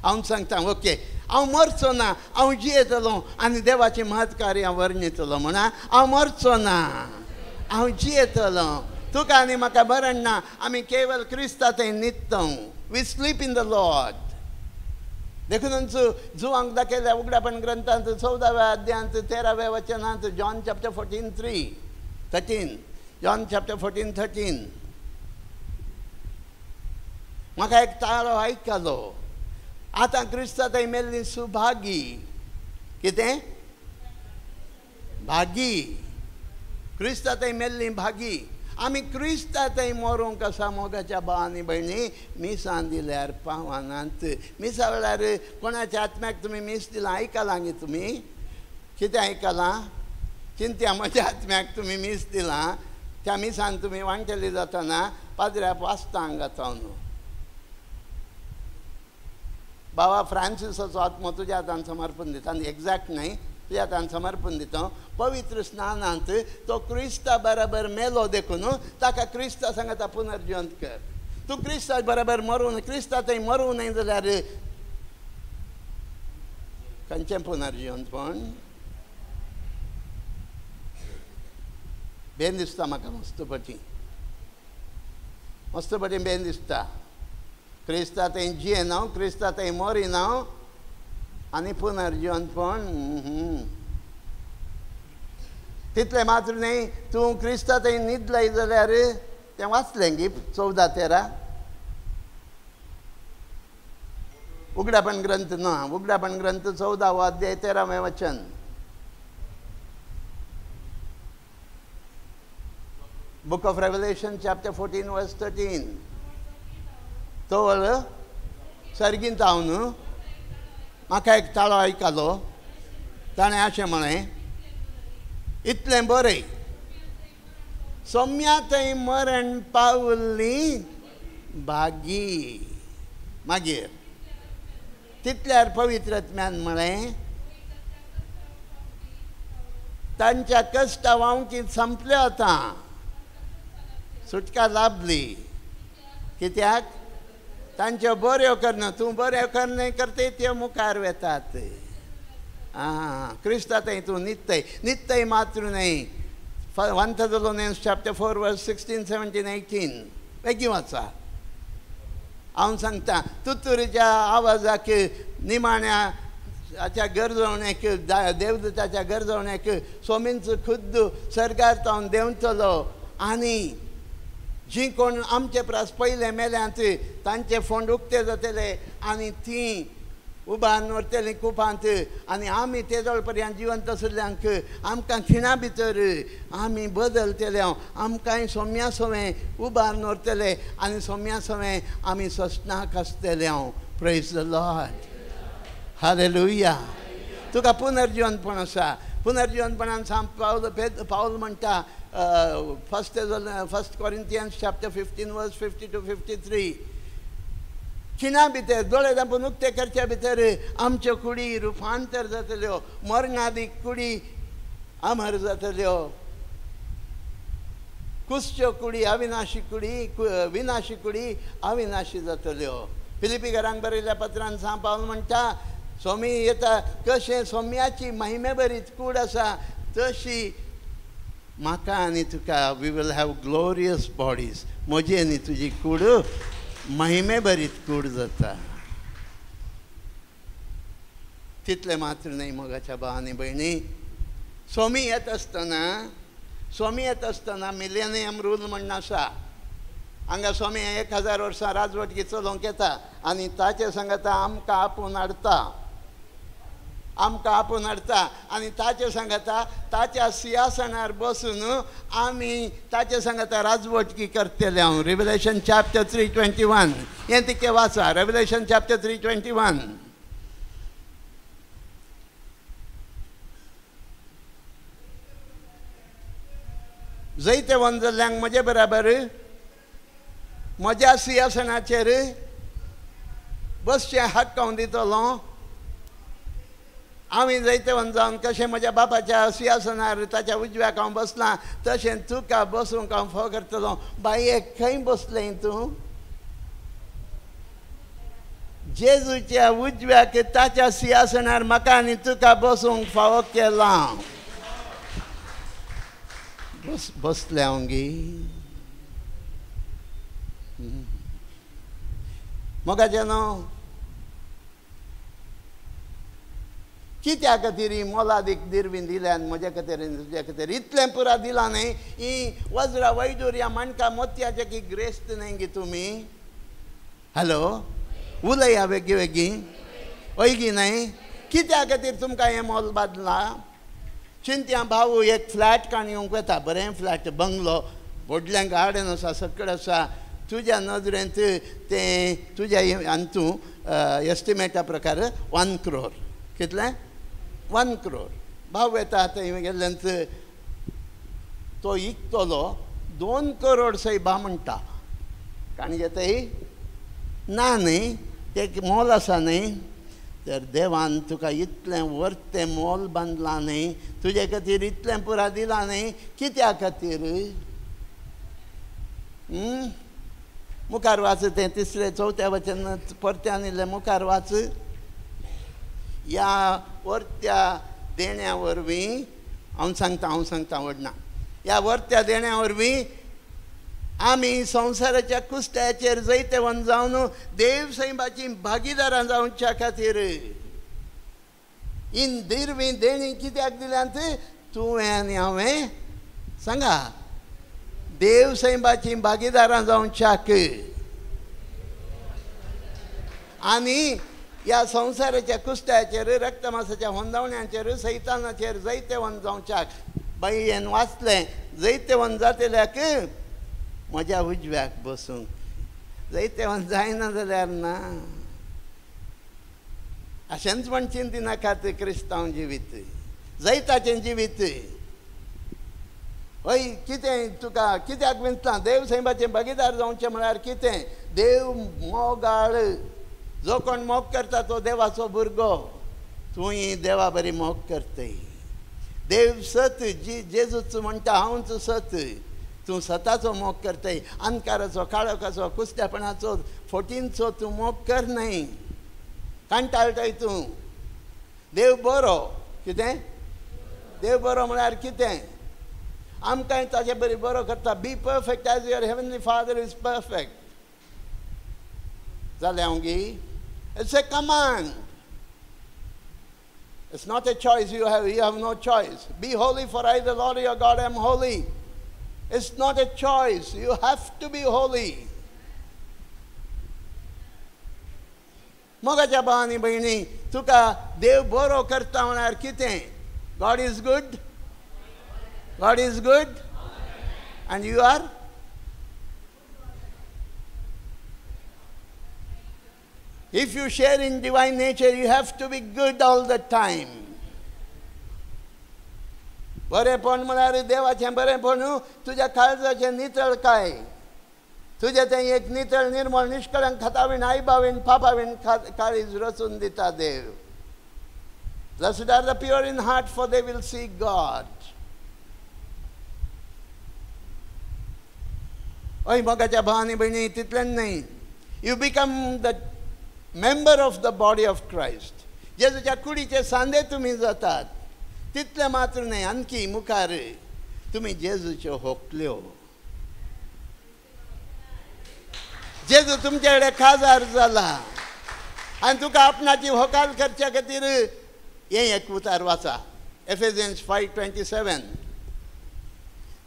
हांव सांगता ओके, हांव मरचो ना, हांव जियेतलो आनी देवाचें महत्कार्य हांव वर्णितलो. म्हणा हांव मरचो ना, हांव जियेतलो. तुका आनी म्हाका मरण ना. आमी केवल क्रिस्ता थंय न्हिदता. We sleep in the Lord. देखूनच जुवांक दाखयल्या उगडापण ग्रंथांत 14व्या अध्यायांत 13व्या वचनांत, John chapter 14:13, John chapter 14:13, म्हाका एक ताळो आयकलो, आतां क्रिस्ता थंय मेल्ली सुभागी. कितें भागी? क्रिस्ता थंय मेल्ली भागी. आमी क्रिस्ता थंय मरूंक आसा मोगाच्या भाव आनी भयणी. मिसां दिल्यार पावनात. मिसा वेळार कोणाच्या आत्म्याक तुमी मीस दिलां आयकलां गे तुमी? कितें आयकलां? चिंत्या म्हज्या आत्म्याक तुमी मीस दिलां. त्या मिसान तुमी वांटेली जातना पाद्र्याक वाचता हांगा जावन बाबा फ्रांसिसाचो आत्मो तुज्या हातान समर्पण दिता. आनी एग्जॅक्ट न्हय, तुज्या हातान समर्पण दिता. पवित्र स्नानांत तो क्रिस्ता बराबर मेलो देखून ताका क्रिस्ता सांगता पुनर्जिवंत कर. तूं क्रिस्ता बराबर मरूं, क्रिस्ता थंय मरूं न्हय जाल्यार खंयचें पुनर्जिवंतपण? बेन दिसता म्हाका मस्त पटी, मस्त पटी बेन दिसता. क्रिस्ता थंय जियेना, क्रिस्ता थंय मरिना आनी पुनर्जिवंतपण. तितलें मात्र न्हय, तूं क्रिस्ता थंय न्हिदलाय जाल्यार तें वाचलें गी 14:13 उगडापण ग्रंथ ना, उगडापण ग्रंथ 14वो अध्याय 13वें वचन. Book of Revelation chapter 14 verse 13. तो सर्गींत हांव न्हू म्हाका एक ताळो आयकलो, ताणें अशें म्हळें, इतलें बरें सोम्या थंय मरण पावल्ली भागी. मागीर तितल्यार पवित्र आत्म्यान म्हळें, तांच्या कश्टा वावंकी संपल्यो आतां, सुटका लाभली. कित्याक? तांच्यो बऱ्यो करना. तूं बऱ्यो करणे करतय त्यो मुखार वेतात. आं, क्रिस्ता थंय तूं न्हिदतय, न्हिदतय मात्र न्हय. 1 Thessalonians chapter 4 verse 16, 17, 18 बेगीन वाचा. हांव सांगता तुतुरीच्या आवाजाक, निमाण्या हाच्या गरजवणेक, देवदूताच्या गरजवणेक सोमींचो खुद्द सरकार तावन देंवतलो आनी जी कोण आमचे प्रास पयले मेल्यांत तांचे फोंड उक्ते जातले आनी ती उबारून व्हरतली कुपांत आनी आमी तेदोळ पर्यंत जिवंत आशिल्ल्यांक आमकां खिणा भितर आमी बदलतले, आमकांय सोम्या सोवें उबारून व्हरतले आनी सोम्या सोवें आमी सोसणाक आसतले. Praise the Lord, hallelujah. तुका पुनर्जिवनपण आसा. पुनर्जिवनपणान सांग पावल म्हणटा 1 Corinthians chapter 15 verse 52 53. खिणा भितर दोळे धांपून उक्ते करच्या भितर आमच्यो कुडी रुपांतर जातल्यो, मरणादी कुडी अमर जातल्यो, कुसच्यो कुडी अविनाशी कुडी, विनाशी कुडी अविनाशी जातल्यो. फिलिपी घरांक बरयल्ल्या पत्रान सांग पावल म्हणटा सोमी येता कशें सोम्याची महिमे बरीच कूड आसा तशी म्हाका आनी तुका we will have glorious bodies. म्हजी आनी तुजी कूड महिमे बरीच कूड जाता. तितलें मात्र न्हय मोगाच्या भाव आनी भयणी, सोमी येत आसतना, सोमी येत आसतना मिलेनियम रूल म्हण आसा. हांगा स्वामी 1000 वर्सां राजवटकी चलोवंक येता आनी ताचे सांगता आमकां आपोवन हाडटा, आमकां आपोवन हाडटा आनी ताचे सांगता ताच्या सिंहासनार बसून आमी ताचे सांगता राजवटकी करतले. हांव रिवलेशन चॅप्टर 3:21 हें तिके वाचा. Revelation chapter 3:21. जैतवंत जाल्ल्यांक म्हजे बराबर म्हज्या सिंहासनाचेर बसचें हक्क हांव दितलो. आमी जैतवंत जावन कशें म्हज्या बापाच्या सिंहासनार ताच्या उजव्याक हांव बसलां तशें तुका बसूंक हांव फोव करतलो. बाये खंय बसलें तूं? जेजूच्या उजव्याक ताच्या सिंहासनार म्हाका आनी तुका बसूंक फावो केलां. बसलें हांव गी मोगाचें न्हू. कित्या खातीर ही मोलादीक दिरवीं दिल्यान म्हज्या खातीर आनी तुज्या खातीर इतलें पुरा दिलां न्हय. ही वज्रां वैदुर्यां माणकां मोतयाचें की ग्रेस्त न्हय गी तुमी? हॅलो, उलया बेगी बेगी, हय गी न्हय? कित्या खातीर तुमकां हें मोल बादलां? चिंत्या भाऊ एक फ्लॅट काण येवंक वता, बरें फ्लॅट, बंगलो, व्हडलें गार्डन आसा, सगळें आसा. तुज्या नदरेंत तें तुज्या आनी तूं एस्टिमेटा प्रकार 1 crore. कितलें? 1 crore. भाव येता थंय गेल्ल्यान तो इकतलो 2 करोड सैबा म्हणटा. काणी घेतय ना न्हय, तें मोल आसा न्हय. तर देवान तुका इतलें वर्तें मोल बांदलां न्हय, तुजे खातीर इतलें पुरा दिलां न्हय, कित्या खातीर? मुखार वाच तें तिसरें चवथ्या वचन परत्यान इल्लें मुखार वाच. ह्या वर्त्या देण्या वरवीं हांव सांगता, हांव सांगता व्हडना. ह्या वर्त्या देण्या वरवीं आमी संवसाराच्या कुस्त्याचेर जैतवंत जावन देव सैमाची भागीदारां जावच्या खातीर इन दिरवीं देणीं कित्याक दिल्यांत तुवें आनी हांवें? सांगा, देव सैमाची भागीदारां जावच्याक आनी ह्या संवसाराच्या कुस्त्याचेर, रक्तमासाच्या होंदावण्याचेर, सैतानाचेर जैतवंत जावच्याक. बाई वाचलें, जैतवंत जातल्याक म्हज्या उजव्याक बसूंक. जैतवंत जायना जाल्यार ना. अशेंच म्हण चिंतिनाकात क्रिस्तांव जिवीत, जैताचें जिवीत. हय, कितें तुका कित्याक विंचलां? देव सैमाचें भागीदार जावचें म्हळ्यार कितें? देव मोगाळ, जो कोण मोग करता तो देवाचो भुरगो. तूंय देवा बरी मोग करतय. देव सत, जी जेजूच म्हणटा हांवच सत. तूं सताचो मोग करताय, अंधकाराचो, काळोखाचो, कुस्त्यापणाचो, फोटींचो तूं मोग कर न्हय, कांटाळटाय तूं. देव बरो. कितें देव बरो म्हळ्यार कितें? आमकांय ताजे बरी बरो करता. Be perfect as your heavenly father is perfect. जालें हांव गी? It's a command. It's not a choice you have. You have no choice. Be holy, for I, the Lord your God, am holy. It's not a choice. You have to be holy. मोगाच्या भावानी भयणी, तुका देव बरो करता म्हळ्यार कितें? God is good. God is good. And you are? If you share in divine nature, you have to be good all the time. बरेंपण म्हळ्यार देवाचें बरेंपण, तुज्या काळजाचें नितळ काय, तुजें तें एक नितळ निर्मळ निष्कळंक खातावीण आईबावीण पापावीण काळीज रचून दिता देव. Blessed are the pure in heart, for they will see God. हय मोगाच्या भावानी भयणी, तितलेंच न्हय, you become the member of the body of Christ. जेजूच्या कुडीचे सांदे तुमी जातात. तितलें मात्र न्हय, आणखी मुखार तुमी जेजूच्यो होकल्यो. जेजू तुमचे कडेन काजार जाला आनी तुका आपणाची होकाल करच्या खातीर हें एक उतार वाचा, एफेजियन्स 5:27.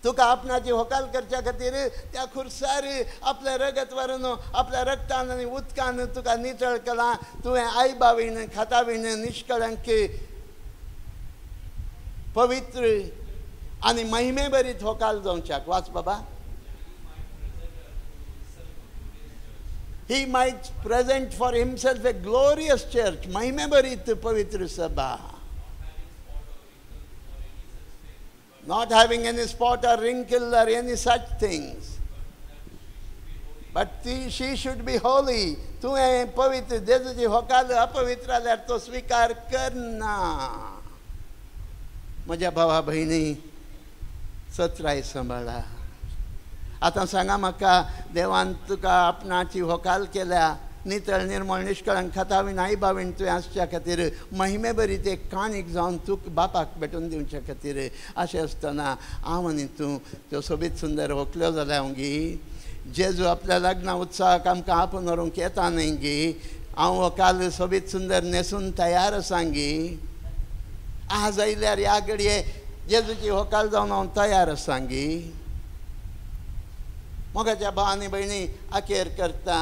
तुका आपणाची होकाल करच्या खातीर त्या खुर्सार आपल्या रगत व्हरून आपल्या रगतान आनी उदकान तुका नितळ केलां. तुवें आई बावीन खातावीन निष्कळंक पवित्र आनी महिमे बरीत होकाल जावच्याक. वाच बाबा. He might present for himself a glorious church, महिमे बरीत पवित्र सभा. Not having any spot or wrinkle or any such things. But she should be holy. तुवें पवित्र जेजूची होकाल अपवित्र जाल्यार तो स्वीकार करना. म्हज्या भावा भयणी, सत्राय सांबाळा. आतां सांगा म्हाका, देवान तुका आपणाची होकाल केल्या, नितळ निर्मळ निष्कळंक खातावीण आई बावीण तुवें आसच्या खातीर महिमे बरी ते काणीक जावन तुका बापाक भेटून दिवच्या खातीर. अशें आसतना हांव आनी तूं त्यो सोबीत सुंदर होकल्यो जाल्या हांव गी? जेजू आपल्या लग्ना उत्साहाक आमकां आपोवन व्हरूंक येता न्हय गी? हांव होकाल सोबीत सुंदर न्हेसून तयार आसा गी? आज आयल्यार ह्या घडये जेजूची होकाल जावन हांव तयार आसा गी? मोगाच्या भावानी भयणी, अखेर करता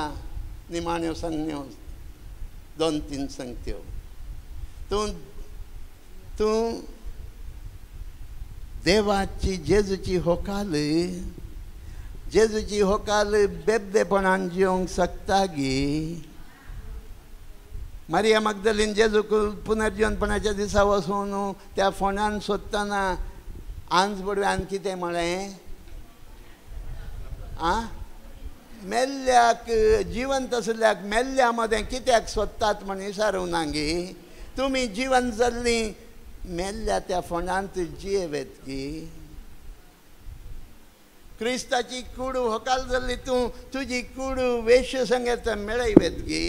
निमाण्यो सांगण्यो, दोन तीन सांगत्यो. तूं तूं देवाची जेजूची होकाल, जेजूची होकाल बेबदेपणान जिवंक शकता गी? मारिया मगदलीन जेजूक पुनर्जिवनपणाच्या दिसा वचून त्या फोंडान सोदतना आंज बडव्यान कितें म्हळें? आं, मेल्ल्याक जिवंत आशिल्ल्याक मेल्ल्या मदें कित्याक सोदतात म्हण विचारूंक ना गी? तुमी जिवंत जाल्लीं मेल्ल्या त्या फोंडांत जियेत गी? क्रिस्ताची कूड होकाल जाल्ली तूं तुजी कूड वेश संगेत मेळयत गी?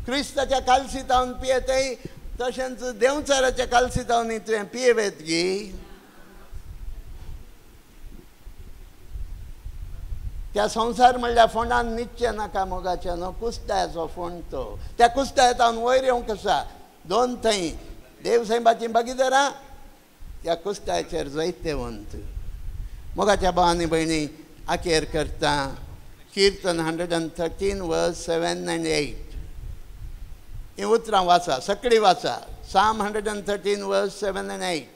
क्रिस्ताच्या कालसितावन पियेतय तशेंच देंवचाराच्या कालसितावन तुवें पियेत गी? त्या संवसार म्हणल्यार फोंडान न्हिदचें नाका मोगाचें न्हू, कुस्तायाचो फोंड तो. त्या कुस्तायातावन वयर येवंक आसा दोन थंय देव सायबाची भागीदारां त्या कुस्तायाचेर जैतेवंत. मोगाच्या भावानी भयणी, अखेर करता किर्तन 113 verse 7 and 8. हीं उतरां वाचा, सगळीं वाचा. Psalm 113 verse 7 and 8.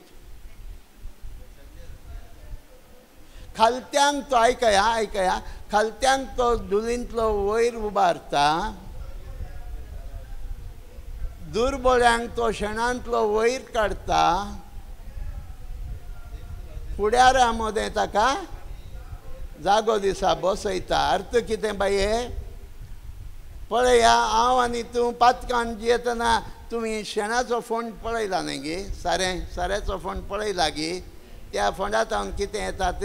खालत्यांक तो आयकया आयकया, खालत्यांक तो दुलींतलो वयर उबारता, दुर्बळ्यांक तो शेणांतलो वयर काडटा, फुडारा मदें ताका जागो दिसा बसयता. अर्थ कितें बाये? पळया, हांव आनी तूं पातकान जियेतना तुमी शेणाचो फोंड पळयला न्ही गी? सारें साऱ्याचो फोंड पळयला गी? त्या फोंडांत कितें येतात?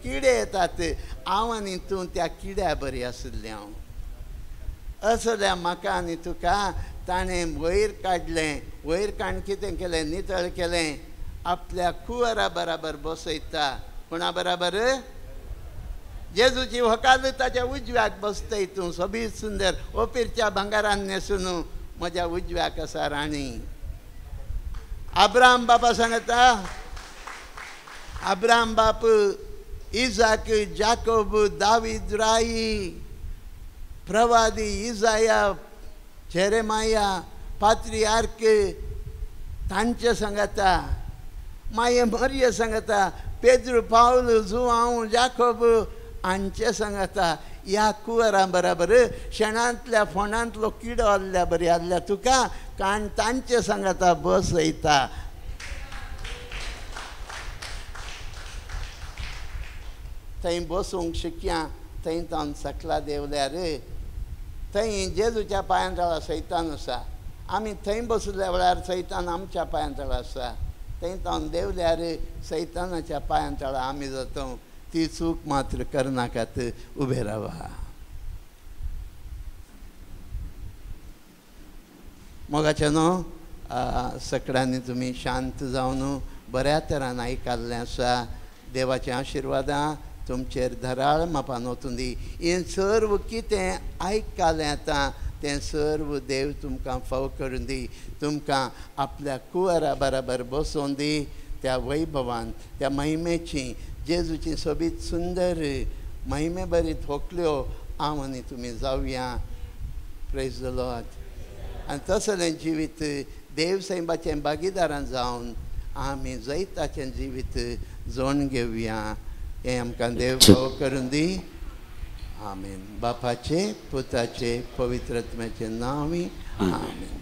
किडे येतात. हांव आनी तूं त्या किड्या बरी आशिल्लें. हांव असल्या म्हाका आनी तुका ताणें वयर काडलें. वयर काडून कितें केलें? नितळ केलें. आपल्या कुंवरा बराबर बसयता. कोणा बराबर? जेजूची व्हकाल ताच्या उजव्याक बसतय तूं, सोबीत सुंदर ओपीरच्या भांगारान न्हेसून म्हज्या उजव्याक आसा राणी. आब्राम बापा सांगता, आब्राम बाप, इजाक, जाकोब, दावीद राई, प्रवादी इजाया, जेरेमाया, पात्रियार्क तांचे सांगता, माये मरिया सांगता, पेद्रू, पावल, जुआंव, जाकोब हांचे सांगता. ह्या कुंवरां बराबर शेणांतल्या फोंडांतलो किडो आहल्या बरी आहल्या तुका काण तांचे सांगता बसयता. थंय बसूंक शिकया. थंय तावन सकला देंवल्यार थंय जेजूच्या पांयां तळा सैतान आसा. आमी थंय बसल्या वेळार सैतान आमच्या पांयां तळा आसा. थंय तावन देंवल्यार सैतानाच्या पांयां तळा आमी जाता. ती चूक मात्र करनाकात. उबे रावा. मोगाचे न्हू सगळ्यांनी तुमी शांत जावन बऱ्या तरान आयकल्लें आसा. देवाच्या आशिर्वादां तुमचेर धराळ मापान वचूं दी. हें सर्व कितें आयकलें आतां तें सर्व देव तुमकां फाव करून दी. तुमकां आपल्या कुंवरा बराबर बसोवन दी. त्या वैभवान, त्या महिमेची, जेजूची सोबीत सुंदर महिमे बरी थोकल्यो हांव आनी तुमी जावया. Praise the Lord. आनी तसलें जिवीत देव सैमाचें भागीदारां जावन आमी जैताचें जिवीत जोण घेवया. हें आमकां देव फाव करून दी. आमेन. बापाचे, पुताचे, पवित्र आत्म्याचें नांव. आमेन.